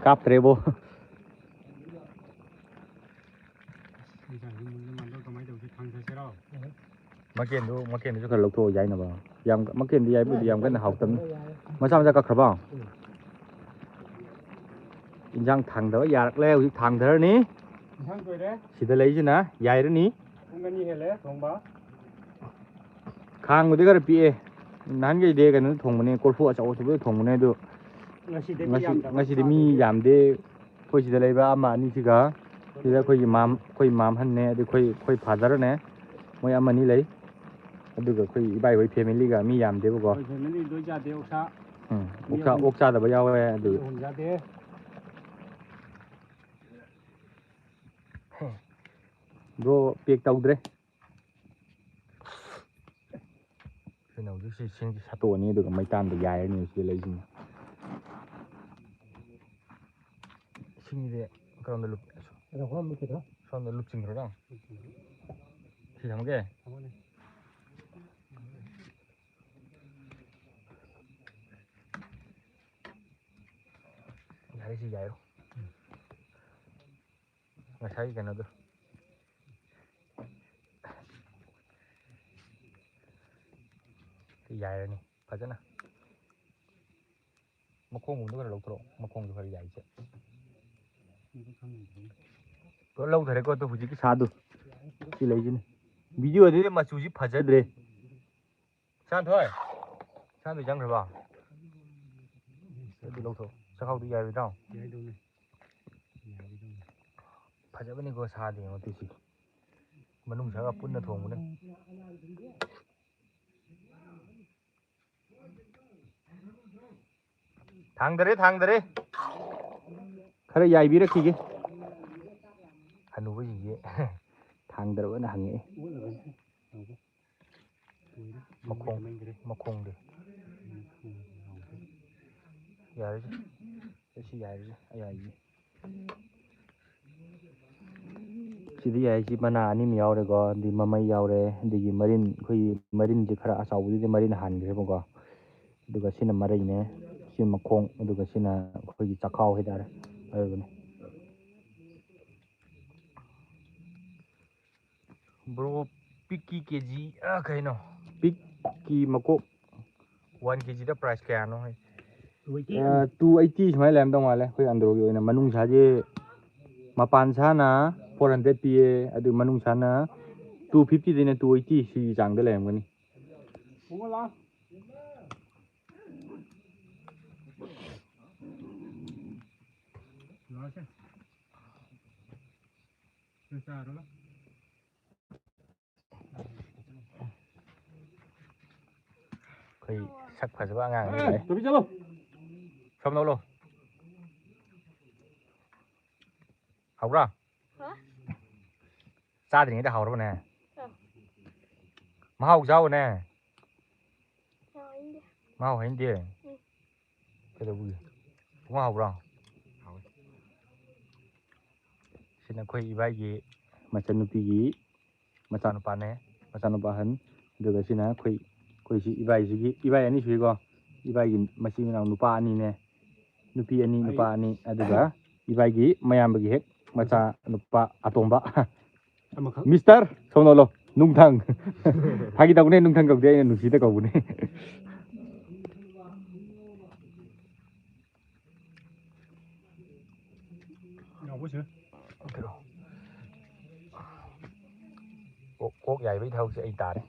ꯀꯥꯞꯇ꯭ꯔꯦꯕꯣ꯫ ꯀꯃꯥꯏꯅ ꯇꯧꯁꯤ? ꯊꯥꯡꯊꯁꯤꯔꯣ? ꯃꯀꯦꯟꯗꯨ, ꯃꯀꯦꯟꯗꯨꯁꯨ ꯈꯔ ꯂꯧꯊꯣꯛꯑꯣ ꯌꯥꯏꯅꯕ꯫ ꯌꯥꯝ, ꯃꯀꯦꯟꯗꯤ ꯌꯥꯏꯕꯨꯗꯤ ꯌꯥꯝ ꯀꯟꯅ ꯍꯥꯎꯇꯕꯅꯤ꯫ ꯃꯆꯥ ꯃꯆꯥ ꯀꯛꯈ꯭ꯔꯕꯣ? ꯎꯝ꯫ ꯏꯟꯖꯥꯡ ꯊꯥꯡꯗꯕ ꯌꯥꯔꯛꯂꯦ, ꯍꯧꯖꯤꯛ ꯊꯥꯡꯊꯔꯅꯤ꯫ ꯏꯟꯁꯥꯡ ꯇꯣꯏꯔꯦ꯫ ꯁꯤꯗ ꯂꯩꯁꯤꯅ ꯌꯥꯏꯔꯅꯤ꯫ ꯄꯨꯡ ꯑꯅꯤ ꯍꯦꯜꯂꯦ ꯊꯣꯡꯕ꯫ ꯈꯥꯡꯕꯨꯗꯤ ꯈꯔ ꯄꯤꯛꯑꯦ꯫ ꯅꯍꯥꯟꯈꯩꯗꯤ ꯀꯩꯅꯣꯗ ꯊꯣꯡꯕꯅꯦ, ꯀꯣꯔꯐꯨ ꯑꯆꯧ ꯑꯆꯧꯕꯗ ꯊꯣꯡꯕꯅꯦ, ꯑꯗꯨ ꯉꯁꯤꯗꯤ ꯃꯤ ꯉꯁꯤ-, ꯌꯥꯝꯗꯕ ꯉꯁꯤꯗꯤ ꯃꯤ ꯆꯥꯗꯣꯏꯅꯦ꯫ ꯌꯥꯝꯗꯦ꯫ ꯑꯩꯈꯣꯏ ꯁꯤꯗ ꯂꯩꯕ ꯑꯃ ꯑꯅꯤꯁꯤꯒ, ꯁꯤꯗ ꯑꯩꯈꯣꯏꯒꯤ ꯃꯥꯝ, ꯑꯩꯈꯣꯏ ꯃꯥꯝꯍꯟꯅꯦ, ꯑꯗꯩ ꯑꯩꯈꯣꯏ, ꯑꯩꯈꯣꯏ ꯐꯥꯗꯔꯅꯦ, ꯃꯣꯏ ꯑꯃꯅꯤ ꯂꯩ꯫ ꯑꯗꯨꯒ ꯑꯩꯈꯣꯏ ꯏꯕꯥꯏ ꯍꯣꯏ ꯐꯦꯃꯤꯂꯤꯒ ꯃꯤ ꯌꯥꯝꯗꯦꯕꯀꯣ꯫ ꯑꯩꯈꯣꯏ ꯐꯦꯃꯤꯂꯤ ꯂꯣꯏ ꯆꯥꯗꯦ ꯑꯣꯛꯁꯥ꯫ ꯎꯝ, ꯃꯤ ꯑꯣꯛꯁꯥ, ꯑꯍꯨꯝ, ꯑꯣꯛ ꯆꯥꯗꯕ ꯌꯥꯎꯋꯦ꯫ ꯃꯤ ꯑꯗꯨ ꯑꯍꯨꯝ ꯆꯥꯗꯦ꯫ ꯕ꯭ꯔꯣ ꯄꯦꯛ ꯇꯧꯗ꯭ꯔꯦ꯫ ꯑꯩꯈꯣꯏꯅ ꯍꯧꯖꯤꯛꯁꯤ ꯁꯤꯡꯁꯤ ꯁꯠꯇꯣꯛꯑꯅꯤ, ꯑꯗꯨꯒ ꯃꯩꯇꯥꯟꯗ ꯌꯥꯏꯔꯅꯤ ꯁꯤꯗ ꯂꯩꯁꯤꯡꯁꯦ꯫ ꯁꯤꯡꯁꯦ ꯀꯔꯣꯝꯗ ꯂꯨꯞ-, ꯁꯣꯝꯗ ꯂꯨꯞꯆꯤꯟꯈ꯭ꯔꯣ꯫ ꯁꯤ ꯊꯝꯃꯒꯦ꯫ ꯌꯥꯔꯦ, ꯁꯤ ꯌꯥꯏꯔꯣ꯫ ꯉꯁꯥꯏꯒꯤ ꯀꯩꯅꯣꯗꯣ꯫ ꯁꯤ ꯌꯥꯏꯔꯅꯤ ꯐꯖꯅ꯫ ꯃꯈꯣꯡꯒꯨꯝꯕꯗꯣ ꯈꯔ ꯂꯧꯊꯣꯔꯛꯑꯣ, ꯃꯈꯣꯡꯗꯣ ꯈꯔ ꯌꯥꯏꯁꯦ꯫ ꯄꯨꯔꯥ ꯂꯧꯊꯔꯦꯀꯣ, ꯑꯗꯣ ꯍꯧꯖꯤꯛꯀꯤ ꯁꯥꯗꯣ꯫ ꯁꯤ ꯂꯩꯁꯤꯅꯦ꯫ ꯚꯤꯗꯤꯑꯣꯗꯗꯤ ꯃꯆꯨꯁꯤ ꯐꯖꯗ꯭ꯔꯦ꯫ ꯁꯥꯟꯊꯣꯏ, ꯁꯥꯟꯊꯣꯏ ꯆꯪꯈ꯭ꯔꯕ? ꯑꯗꯨ ꯂꯧꯊꯣꯛ, ꯆꯥꯛꯈꯥꯎꯗꯨ ꯌꯥꯔꯣꯏꯗ꯭ꯔꯣ? ꯌꯥꯏꯗꯧꯅꯦ꯫ ꯌꯥꯏꯗꯧꯅꯦ꯫ ꯐꯖꯕꯅꯤꯀꯣ ꯁꯥꯗꯤ, ꯌꯦꯡꯉꯣ ꯇꯨꯁꯤ꯫ ꯃꯅꯨꯡ ꯁꯥꯒ ꯄꯨꯟꯅ ꯊꯣꯡꯕꯅꯦ꯫ ꯊꯥꯡꯗꯔꯦ, ꯊꯥꯡꯗꯔꯦ꯫ ꯈꯔ ꯌꯥꯏꯕꯤꯔꯛꯈꯤꯒꯦ꯫ ꯍꯅꯨꯕꯁꯤꯡꯁꯦ ꯊꯥꯡꯗꯔꯛꯑꯣꯅ ꯍꯪꯉꯛꯑꯦ꯫ ꯃꯈꯣꯡ, ꯃꯈꯣꯡꯗꯤ꯫ ꯌꯥꯔꯦꯁꯦ꯫ ꯁꯤ ꯌꯥꯔꯦꯁꯦ꯫ ꯑꯌꯥꯏꯕꯤ꯫ ꯁꯤꯗꯤ ꯌꯥꯏꯁꯤ ꯃꯅꯥ ꯑꯅꯤ ꯑꯃ ꯌꯥꯎꯔꯦꯀꯣ꯫ ꯑꯗꯩ ꯃꯃꯩ ꯌꯥꯎꯔꯦ꯫ ꯑꯗꯒꯤ ꯃꯔꯤꯟ, ꯑꯩꯈꯣꯏꯒꯤ ꯃꯔꯤꯟꯁꯦ ꯈꯔ ꯑꯆꯧꯕꯗꯨꯗꯤ ꯃꯔꯤꯟ ꯍꯥꯟꯈ꯭ꯔꯦꯕꯀꯣ꯫ ꯑꯗꯨꯒ ꯁꯤꯅ ꯃꯔꯩꯅꯦ꯫ ꯁꯤ ꯃꯈꯣꯡ꯫ ꯑꯗꯨꯒ ꯁꯤꯅ ꯑꯩꯈꯣꯏꯒꯤ ꯆꯈꯥꯎ ꯍꯥꯏꯇꯥꯔꯦ꯫ ꯑꯗꯨꯗꯨꯅꯦ꯫ ꯕ꯭ꯔꯣ, ꯄꯤꯛꯀꯤ ꯀꯦ ꯖꯤ, ꯑ, ꯀꯩꯅꯣ? ꯄꯤꯛꯀꯤ ꯃꯀꯣꯛ꯫ ꯋꯥꯟ ꯀꯦ ꯖꯤꯗ ꯄ꯭ꯔꯥꯏꯁ ꯀꯌꯥꯅꯣ ꯍꯥꯏ? ꯑ, ꯇꯨ ꯑꯩꯠꯇꯤ ꯁꯨꯃꯥꯏꯅ ꯂꯩꯔꯝꯗꯧ ꯃꯥꯜꯂꯦ ꯑꯩꯈꯣꯏ ꯑꯟꯗ꯭ꯔꯣꯒꯤ ꯑꯣꯏꯅ꯫ ꯃꯅꯨꯡꯁꯥꯁꯦ, ꯃꯄꯥꯟ ꯁꯥꯅ ꯐꯣꯔ ꯍꯟꯗ꯭ꯔꯦꯠ ꯄꯤꯌꯦ, ꯑꯗꯨ ꯃꯅꯨꯡꯁꯥꯅ ꯇꯨ ꯐꯤꯐꯇꯤꯗꯩꯅ ꯇꯨ ꯑꯩꯠꯇꯤ ꯁꯤꯒꯤ ꯆꯥꯡꯗ ꯂꯩꯔꯝꯒꯅꯤ꯫ ꯑꯩꯈꯣꯏ ꯁꯛ ꯐꯖꯕ ꯑꯉꯥꯡ ꯑꯃ ꯂꯥꯛꯑꯦ꯫ ꯇꯨꯃꯤꯟ ꯆꯠꯂꯣ꯫ ꯁꯣꯝꯗ ꯎꯠꯂꯣ꯫ ꯍꯥꯎꯕ꯭ꯔꯥ? ꯍꯥ? ꯆꯥꯗ꯭ꯔꯤꯉꯩꯗ ꯍꯥꯎꯔꯕꯅꯦ꯫ ꯑꯥ꯫ ꯃꯍꯥꯎ ꯆꯥꯎꯕꯅꯦ꯫ ꯍꯥꯎ, ꯍꯩꯅꯗꯦ꯫ ꯃꯍꯥꯎ ꯍꯩꯅꯗꯦ? ꯎꯝ꯫ ꯀꯩꯗꯧꯕꯒꯤ? ꯄꯨꯡꯍꯥꯎ ꯍꯥꯎꯕ꯭ꯔꯣ? ꯁꯤꯅ ꯑꯩꯈꯣꯏ ꯏꯕꯥꯏꯒꯤ ꯃꯆꯟꯅꯨꯄꯤꯒꯤ ꯃꯆꯥꯅꯨꯄꯥꯅꯦ, ꯃꯆꯥꯅꯨꯄꯥ ꯑꯍꯟ꯫ ꯑꯗꯨꯒ ꯁꯤꯅ ꯑꯩꯈꯣꯏ, ꯑꯩꯈꯣꯏꯁꯤ ꯏꯕꯥꯏꯁꯤꯒꯤ, ꯏꯕꯥꯏ ꯑꯅꯤ ꯁꯨꯏꯀꯣ꯫ ꯏꯕꯥꯏꯒꯤ ꯃꯆꯤꯟ ꯃꯅꯥꯎ ꯅꯨꯄꯥ ꯑꯅꯤꯅꯦ, ꯅꯨꯄꯤ ꯑꯅꯤ, ꯅꯨꯄꯥ ꯑꯅꯤ꯫ ꯑꯗꯨꯒ ꯏꯕꯥꯏꯒꯤ ꯃꯌꯥꯝꯕꯒꯤ ꯍꯦꯛ ꯃꯆꯥ ꯅꯨꯄꯥ ꯑꯇꯣꯝꯕ꯫ ꯑꯃꯈꯛ꯫ ꯃꯤꯁꯇꯔ, ꯁꯣꯝꯗ ꯂꯥꯛꯑꯣ꯫ ꯅꯨꯡꯊꯪ꯫ ꯐꯥꯒꯤ ꯇꯧꯕꯅꯦ, ꯅꯨꯡꯊꯪ ꯀꯧꯗꯦ, ꯑꯩꯅ ꯅꯨꯡꯁꯤꯗ ꯀꯧꯕꯅꯦ꯫ ꯌꯥꯎꯕꯁꯦ꯫ ꯑꯣꯛ, ꯑꯣꯛ ꯌꯥꯏꯕꯒꯤ ꯊꯕꯛꯁꯦ ꯑꯩ ꯇꯥꯔꯦ꯫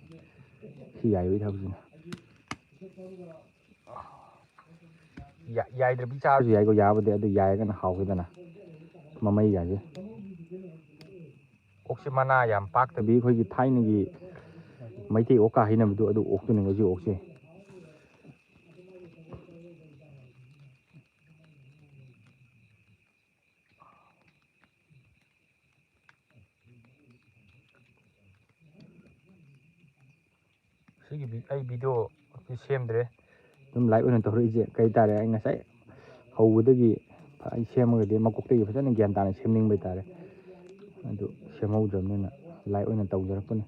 ꯁꯤ ꯌꯥꯏꯕꯒꯤ ꯊꯕꯛꯁꯤꯅ꯫ ꯌꯥ-, ꯌꯥꯏꯗ꯭ꯔꯕꯤ ꯆꯥꯔꯁꯨ ꯌꯥꯏꯀꯣ, ꯌꯥꯕꯨꯗꯤ, ꯑꯗꯨ ꯌꯥꯏꯔꯒꯅ ꯍꯥꯎꯋꯦꯗꯅ, ꯃꯃꯩꯒꯁꯦ꯫ ꯑꯣꯛꯁꯦ ꯃꯅꯥ ꯌꯥꯝ ꯄꯥꯛꯇꯕꯤ, ꯑꯩꯈꯣꯏꯒꯤ ꯊꯥꯏꯅꯒꯤ ꯃꯩꯇꯩ ꯑꯣꯛꯀ ꯍꯥꯏꯅꯕꯗꯣ, ꯑꯗꯨ ꯑꯣꯛꯇꯨꯅꯦ ꯉꯁꯤ ꯑꯣꯛꯁꯦ꯫ ꯁꯤꯒꯤ ꯚꯤ-, ꯑꯩ ꯚꯤꯗꯤꯑꯣꯗꯤ ꯁꯦꯝꯗ꯭ꯔꯦ꯫ ꯑꯗꯨꯝ ꯂꯥꯏꯚ ꯑꯣꯏꯅ ꯇꯧꯔꯛꯏꯁꯦ꯫ ꯀꯩ ꯍꯥꯏꯇꯥꯔꯦ, ꯑꯩ ꯉꯁꯥꯏ ꯍꯧꯕꯗꯒꯤ ꯑꯩ ꯁꯦꯝꯃꯒꯗꯤ ꯃꯀꯣꯛꯇꯒꯤ ꯐꯖꯅ ꯒ꯭ꯌꯥꯟ ꯇꯥꯅ ꯁꯦꯝꯅꯤꯡꯕ ꯍꯥꯏꯇꯥꯔꯦ꯫ ꯑꯗꯨ ꯁꯦꯝꯍꯧꯗ꯭ꯔꯕꯅꯤꯅ ꯂꯥꯏꯚ ꯑꯣꯏꯅ ꯇꯧꯖꯔꯛꯄꯅꯤ꯫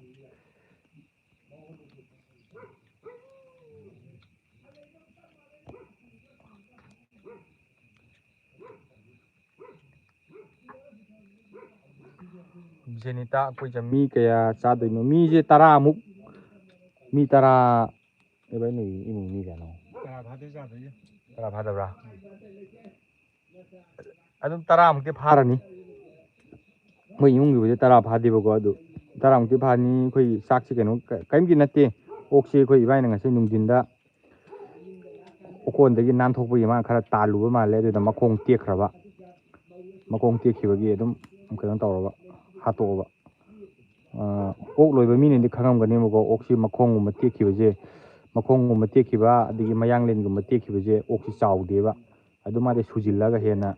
ꯖꯦꯅꯤꯇꯥ, ꯑꯩꯈꯣꯏꯁꯦ ꯃꯤ ꯀꯌꯥ ꯆꯥꯗꯣꯏꯅꯣ? ꯃꯤꯁꯦ ꯇꯔꯥꯃꯨꯛ, ꯃꯤ ꯇꯔꯥ, ꯑꯦ ꯚꯥꯏ, ꯅꯣꯏ ꯏꯃꯨꯡ ꯃꯤ ꯀꯌꯥꯅꯣ? ꯇꯔꯥ ꯐꯥꯗꯦ ꯆꯥꯗꯣꯏꯁꯦ꯫ ꯇꯔꯥ ꯐꯥꯗꯕ꯭ꯔꯥ? ꯑꯗꯨꯝ ꯇꯔꯥꯃꯨꯛꯇꯤ ꯐꯥꯔꯅꯤ꯫ ꯃꯣꯏ ꯏꯃꯨꯡꯒꯤꯕꯨꯗꯤ ꯇꯔꯥ ꯐꯥꯗꯦꯕꯀꯣ, ꯑꯗꯨ ꯇꯔꯥꯃꯨꯛꯇꯤ ꯐꯥꯅꯤ꯫ ꯑꯩꯈꯣꯏ ꯆꯥꯛꯁꯤ ꯀꯩꯅꯣ ꯀ-, ꯀꯔꯤꯝꯒꯤ ꯅꯠꯇꯦ꯫ ꯑꯣꯛꯁꯤ ꯑꯩꯈꯣꯏ ꯏꯕꯥꯏꯅ ꯉꯁꯤ ꯅꯨꯡꯊꯤꯟꯗ ꯑꯣꯀꯣꯟꯗꯒꯤ ꯅꯥꯟꯊꯣꯛꯄꯒꯤ ꯃꯥ ꯈꯔ ꯇꯥꯜꯂꯨꯕ ꯃꯥꯜꯂꯦ, ꯑꯗꯨꯗ ꯃꯈꯣꯡ ꯇꯦꯛꯈ꯭ꯔꯕ꯫ ꯃꯈꯣꯡ ꯇꯦꯛꯈꯤꯕꯒꯤ ꯑꯗꯨꯝ ꯀꯩꯅꯣ ꯇꯧꯔꯕ, ꯍꯥꯠꯇꯣꯛꯑꯕ꯫ ꯑꯣꯛ ꯂꯣꯏꯕ ꯃꯤꯅꯗꯤ ꯈꯪꯉꯝꯒꯅꯦꯕꯀꯣ, ꯑꯣꯛꯁꯤ ꯃꯈꯣꯡꯒꯨꯝꯕ ꯇꯦꯛꯈꯤꯕꯁꯦ, ꯃꯈꯣꯡꯒꯨꯝꯕ ꯇꯦꯛꯈꯤꯕ, ꯑꯗꯒꯤ ꯃꯌꯥꯡꯂꯦꯟꯒꯨꯝꯕ ꯇꯦꯛꯈꯤꯕꯁꯦ ꯑꯣꯛꯁꯤ ꯆꯥꯎꯗꯦꯕ꯫ ꯑꯗꯨ ꯃꯥꯗꯤ ꯁꯨꯖꯤꯜꯂꯒ ꯍꯦꯟꯅ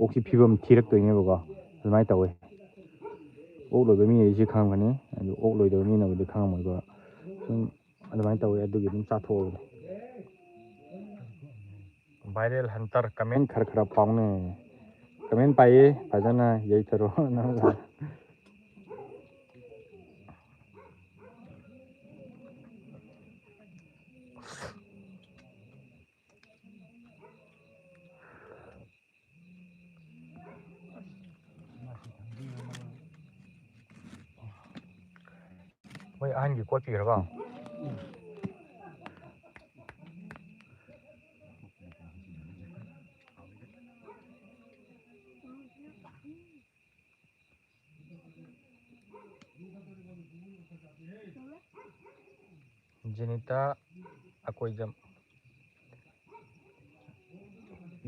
ꯑꯣꯛꯁꯤ ꯐꯤꯕꯝ ꯊꯤꯔꯛꯇꯣꯏꯅꯦꯕꯀꯣ꯫ ꯑꯗꯨꯃꯥꯏꯅ ꯇꯧꯋꯦ꯫ ꯑꯣꯛ ꯂꯣꯏꯕ ꯃꯤꯅꯗꯤ ꯁꯤ ꯈꯪꯉꯝꯒꯅꯤ꯫ ꯑꯗꯨ ꯑꯣꯛ ꯂꯣꯏꯗꯕ ꯃꯤꯅꯕꯨꯗꯤ ꯈꯪꯉꯝꯃꯣꯏꯀꯣ꯫ ꯁꯨꯝ ꯑꯗꯨꯃꯥꯏꯅ ꯇꯧꯋꯦ꯫ ꯑꯗꯨꯒꯤ ꯑꯗꯨꯝ ꯆꯥꯊꯣꯛꯑꯕꯅꯦ꯫ Viral Hunter comment ꯈꯔ ꯈꯔ ꯄꯥꯎꯅꯦ꯫ Comment ꯄꯥꯏꯌꯦ, ꯐꯖꯅ ꯌꯩꯊꯔꯣ ꯅꯪ꯫ ꯃꯣꯏ ꯑꯍꯟꯒꯤ ꯀꯣꯠ ꯄꯤꯈ꯭ꯔꯕꯣ? ꯖꯦꯅꯤꯇꯥ ꯑꯀꯣꯏꯖꯝ꯫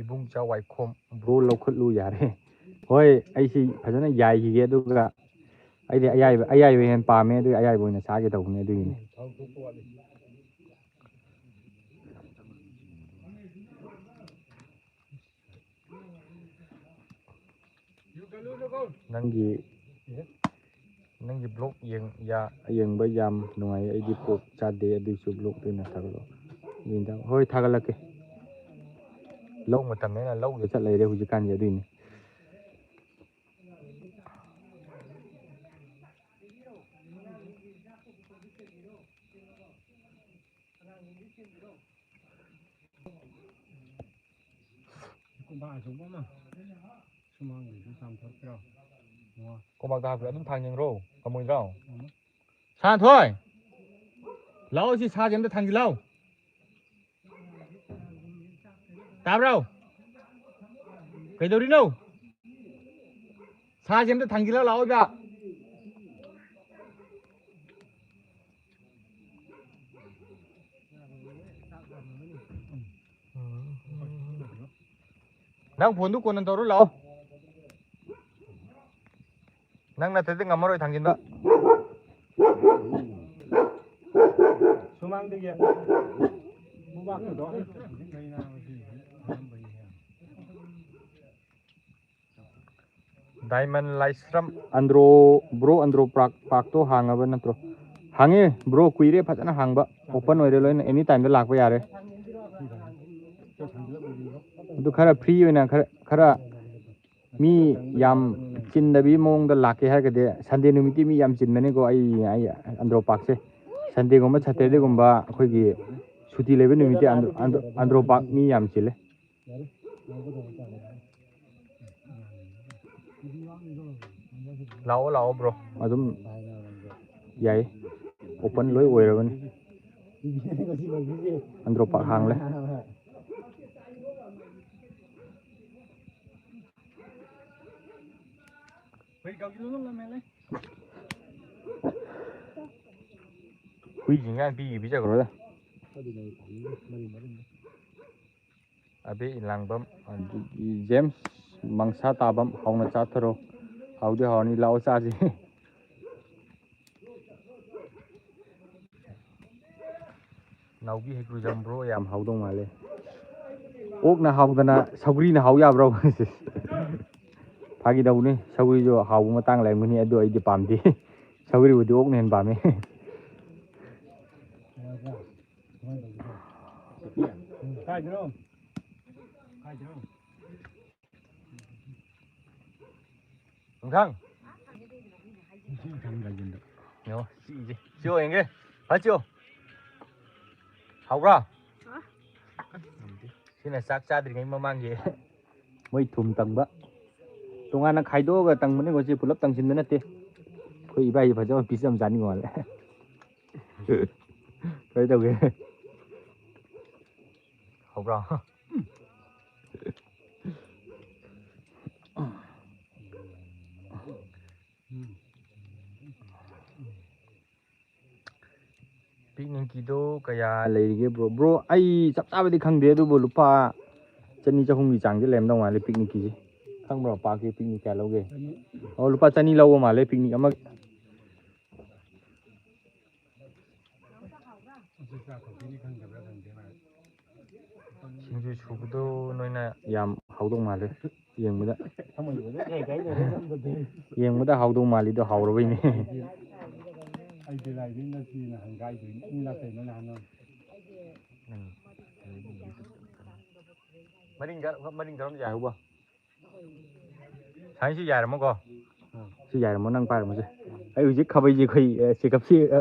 ꯏꯕꯨꯡꯆꯥ ꯋꯥꯏꯈꯣꯝ꯫ Bro, ꯂꯧꯈꯠꯂꯨ ꯌꯥꯔꯦ꯫ ꯍꯣꯏ, ꯑꯩꯁꯤ ꯐꯖꯅ ꯌꯥꯏꯈꯤꯒꯦ, ꯑꯗꯨꯒ ꯑꯩꯗꯤ ꯑꯌꯥꯏꯕ, ꯑꯌꯥꯏꯕ ꯍꯦꯟꯅ ꯄꯥꯝꯃꯦ, ꯑꯗꯨꯒꯤ ꯑꯌꯥꯏꯕ ꯑꯣꯏꯅ ꯆꯥꯒꯦ ꯇꯧꯕꯅꯦ, ꯑꯗꯨꯒꯤꯅꯦ꯫ ꯅꯪꯒꯤ, ꯅꯪꯒꯤ vlog ꯌꯦꯡ-, ꯌꯥ-, ꯌꯦꯡꯕ ꯌꯥꯝ ꯅꯨꯡꯉꯥꯏ꯫ ꯑꯩꯗꯤ pork ꯆꯥꯗꯦ, ꯑꯗꯨꯏꯁꯨ vlog ꯑꯣꯏꯅ ꯊꯥꯒꯠꯂꯛꯑꯣ꯫ ꯌꯦꯟꯖꯥꯡ, ꯍꯣꯏ, ꯊꯥꯒꯠꯂꯛꯀꯦ꯫ ꯂꯧ ꯃꯇꯝꯅꯤꯅ ꯂꯧꯗ ꯆꯠ ꯂꯩꯔꯦ ꯍꯧꯖꯤꯛꯀꯥꯟꯁꯦ, ꯑꯗꯨꯏꯅꯦ꯫ ꯀꯣꯝꯄꯥꯛ ꯑꯆꯧꯕ ꯑꯃ ꯁꯨꯃꯥꯡꯒꯤꯁꯨ ꯆꯥꯝꯊꯣꯛꯇ꯭ꯔꯣ? ꯀꯣꯝꯄꯥꯛꯇ ꯍꯥꯞꯄ ꯑꯗꯨꯝ ꯊꯥꯡꯖꯤꯟꯈ꯭ꯔꯣ, ꯀꯃꯣꯏꯗ꯭ꯔꯣ? ꯁꯥꯟꯊꯣꯏ, ꯂꯥꯛꯑꯣ, ꯁꯤ ꯁꯥꯁꯦ ꯑꯝꯇ ꯊꯥꯡꯖꯤꯜꯂꯥꯎ꯫ ꯇꯥꯕ꯭ꯔꯣ? ꯀꯩꯗꯧꯔꯤꯅꯣ? ꯁꯥꯁꯦ ꯑꯝꯇ ꯊꯥꯡꯖꯤꯜꯂ ꯂꯥꯛꯑꯣꯕ꯫ ꯅꯪ ꯐꯣꯟꯗꯨ ꯀꯣꯟꯅ ꯇꯧꯔꯣ ꯂꯥꯛꯑꯣ꯫ ꯅꯪ ꯅꯠꯇ꯭ꯔꯗꯤ ꯉꯝꯃꯔꯣꯏ ꯊꯥꯡꯖꯤꯟꯕ꯫ ꯁꯨꯃꯥꯡꯗꯒꯤ ꯃꯨꯕꯥꯛꯀꯗꯣ꯫ ꯗꯥꯏꯃꯟ ꯂꯥꯏꯁ꯭ꯔꯝ꯫ ꯑꯟꯗ꯭ꯔꯣ, ꯕ꯭ꯔꯣ, ꯑꯟꯗ꯭ꯔꯣ ꯄꯥꯔꯛ, ꯄꯥꯔꯛꯇꯣ ꯍꯥꯡꯉꯕ ꯅꯠꯇ꯭ꯔꯣ? ꯍꯥꯡꯉꯦ ꯕ꯭ꯔꯣ, ꯀꯨꯏꯔꯦ ꯐꯖꯅ ꯍꯥꯡꯕ꯫ ꯑꯣꯄꯟ ꯑꯣꯏꯔꯦ ꯂꯣꯏꯅ, ꯑꯦꯅꯤ ꯇꯥꯏꯝꯗ ꯂꯥꯛꯄ ꯌꯥꯔꯦ꯫ ꯑꯗꯨ ꯈꯔ ꯐ꯭ꯔꯤ ꯑꯣꯏꯅ ꯈꯔ, ꯈꯔ ꯃꯤ ꯌꯥꯝ ꯆꯤꯟꯗꯕꯤ ꯃꯑꯣꯡꯗ ꯂꯥꯛꯀꯦ ꯍꯥꯏꯔꯒꯗꯤ, ꯁꯟꯗꯦ ꯅꯨꯃꯤꯠꯇꯤ ꯃꯤ ꯌꯥꯝ ꯆꯤꯟꯕꯅꯤꯀꯣ꯫ ꯑꯩ, ꯑꯩ ꯑꯟꯗ꯭ꯔꯣ ꯄꯥꯔꯛꯁꯦ ꯁꯟꯗꯦꯒꯨꯝꯕ, ꯁꯦꯇꯔꯗꯦꯒꯨꯝꯕ ꯑꯩꯈꯣꯏꯒꯤ ꯁꯨꯇꯤ ꯂꯩꯕ ꯅꯨꯃꯤꯠꯇꯤ ꯑꯟꯗ꯭ꯔꯣ, ꯑꯟꯗ꯭ꯔꯣ, ꯑꯟꯗ꯭ꯔꯣ ꯄꯥꯔꯛ ꯃꯤ ꯌꯥꯝ ꯆꯤꯜꯂꯦ꯫ ꯂꯥꯛꯑꯣ, ꯂꯥꯛꯑꯣ, ꯕ꯭ꯔꯣ꯫ ꯑꯗꯨꯝ ꯌꯥꯏ, ꯑꯣꯄꯟ ꯂꯣꯏ ꯑꯣꯏꯔꯕꯅꯤ꯫ ꯑꯟꯗ꯭ꯔꯣ ꯄꯥꯔꯛ ꯍꯥꯡꯂꯦ꯫ ꯍꯨꯏꯁꯤꯡ ꯏꯟꯖꯥꯡ ꯄꯤꯒꯦ ꯄꯤꯖꯈ꯭ꯔꯣꯗ꯫ ꯑꯕꯦ ꯏꯂꯥꯡꯕꯝ, ꯑꯗꯒꯤ ꯖꯦꯝꯁ ꯃꯪꯁꯥ ꯇꯥꯕꯝ, ꯍꯥꯎꯅ ꯆꯥꯊꯔꯣ꯫ ꯍꯥꯎꯗꯤ ꯍꯥꯎꯔꯅꯤ, ꯂꯥꯛꯑꯣ ꯆꯥꯁꯤ꯫ ꯅꯥꯎꯕꯤ ꯍꯩꯀ꯭ꯔꯨꯖꯝ ꯕ꯭ꯔꯣ ꯌꯥꯝ ꯍꯥꯎꯗꯧ ꯃꯥꯜꯂꯦ꯫ ꯑꯣꯛꯅ ꯍꯥꯎꯗꯅ ꯁꯧꯒ꯭ꯔꯤꯅ ꯍꯥꯎ ꯌꯥꯕ꯭ꯔꯣ? ꯐꯥꯒꯤ ꯇꯧꯕꯅꯤ, ꯁꯧꯒ꯭ꯔꯤꯁꯨ ꯍꯥꯎꯕ ꯃꯇꯥꯡ ꯂꯩꯔꯝꯒꯅꯤ, ꯑꯗꯨ ꯑꯩꯗꯤ ꯄꯥꯝꯗꯦ꯫ ꯁꯧꯒ꯭ꯔꯤꯕꯨꯗꯤ ꯑꯣꯛꯅ ꯍꯦꯟꯅ ꯄꯥꯝꯃꯤ꯫ ꯀꯥꯏꯗꯅꯣ? ꯀꯥꯏꯗꯅꯣ? ꯅꯨꯡꯊꯪ꯫ ꯌꯦꯡꯉꯣ, ꯁꯤꯁꯦ꯫ ꯁꯤ ꯌꯦꯡꯒꯦ꯫ ꯐꯠ ꯁꯤꯌꯣ꯫ ꯍꯥꯎꯕ꯭ꯔꯥ? ꯁꯤꯅ ꯆꯥꯛ ꯆꯥꯗ꯭ꯔꯤꯉꯩ ꯃꯃꯥꯡꯒꯤ꯫ ꯃꯣꯏ ꯊꯨꯝ ꯇꯪꯕ꯫ ꯇꯣꯉꯥꯟꯅ ꯈꯥꯏꯗꯣꯛꯑꯒ ꯇꯪꯕꯅꯦꯀꯣ, ꯁꯤ ꯄꯨꯂꯞ ꯇꯪꯁꯤꯟꯕ ꯅꯠꯇꯦ꯫ ꯑꯩꯈꯣꯏ ꯏꯕꯥꯏꯁꯦ ꯐꯖꯕ ꯄꯤꯁ ꯑꯃ ꯆꯥꯅꯤꯡꯕ ꯃꯥꯜꯂꯦ꯫ ꯀꯃꯥꯏ ꯇꯧꯒꯦ? ꯍꯥꯎꯕ꯭ꯔꯥ? ꯄꯤꯛꯅꯤꯛꯀꯤꯗꯣ ꯀꯌꯥ ꯂꯩꯔꯤꯒꯦ, ꯕ꯭ꯔꯣ? ꯕ꯭ꯔꯣ, ꯑꯩ ꯆꯞ ꯆꯥꯕꯗꯤ ꯈꯪꯗꯦ, ꯑꯗꯨꯕꯨ ꯂꯨꯄꯥ ꯆꯅꯤ ꯆꯍꯨꯝꯒꯤ ꯆꯥꯡꯗꯤ ꯂꯩꯔꯝꯗꯧ ꯃꯥꯜꯂꯦ ꯄꯤꯛꯅꯤꯛꯀꯤꯁꯦ꯫ ꯈꯪꯕ꯭ꯔꯣ? ꯄꯥꯛꯀꯤ ꯄꯤꯛꯅꯤꯛ ꯀꯌꯥ ꯂꯧꯒꯦ? ꯆꯅꯤ꯫ ꯑꯣ, ꯂꯨꯄꯥ ꯆꯅꯤ ꯂꯧꯕ ꯃꯥꯜꯂꯦ ꯄꯤꯛꯅꯤꯛ ꯑꯃꯒꯤ꯫ ꯑꯗꯨ ꯆꯥ ꯊꯛꯄꯤꯅꯤ ꯈꯪꯗꯕ꯭ꯔꯥ ꯈꯪꯗꯦ ꯃꯥ꯫ ꯁꯤꯡꯖꯨ ꯁꯨꯕꯗꯣ ꯅꯣꯏꯅ ꯌꯥꯝ ꯍꯥꯎꯗꯧ ꯃꯥꯜꯂꯦ ꯌꯦꯡꯕꯗ꯫ ꯌꯦꯡꯕꯗ ꯍꯥꯎꯗꯧ ꯃꯥꯜꯂꯤꯗꯣ ꯍꯥꯎꯔꯕꯩꯅꯦ꯫ ꯑꯩꯗꯤ ꯂꯥꯏꯗꯤ ꯅꯠꯇꯦꯅ ꯍꯪꯒꯥꯏꯗꯣꯏꯅꯤ꯫ ꯃꯤ ꯂꯥꯛꯇꯣꯏꯅꯣ ꯅꯍꯥꯟ ꯅꯪ꯫ ꯎꯝ꯫ ꯃꯔꯤꯡ ꯀ-, ꯃꯔꯤꯡ ꯀꯔꯝ ꯌꯥꯏꯍꯧꯕ? ꯁꯥꯏꯟꯁꯁꯤ ꯌꯥꯏꯔꯝꯃꯣꯀꯣ꯫ ꯁꯤ ꯌꯥꯏꯔꯝꯃꯣ, ꯅꯪ ꯄꯥꯏꯔꯝꯃꯣꯁꯦ꯫ ꯑꯩ ꯍꯧꯖꯤꯛ ꯈꯥꯕꯩꯁꯦ ꯑꯩꯈꯣꯏ, ꯑ, ꯆꯦꯀꯞꯁꯤ, ꯑ,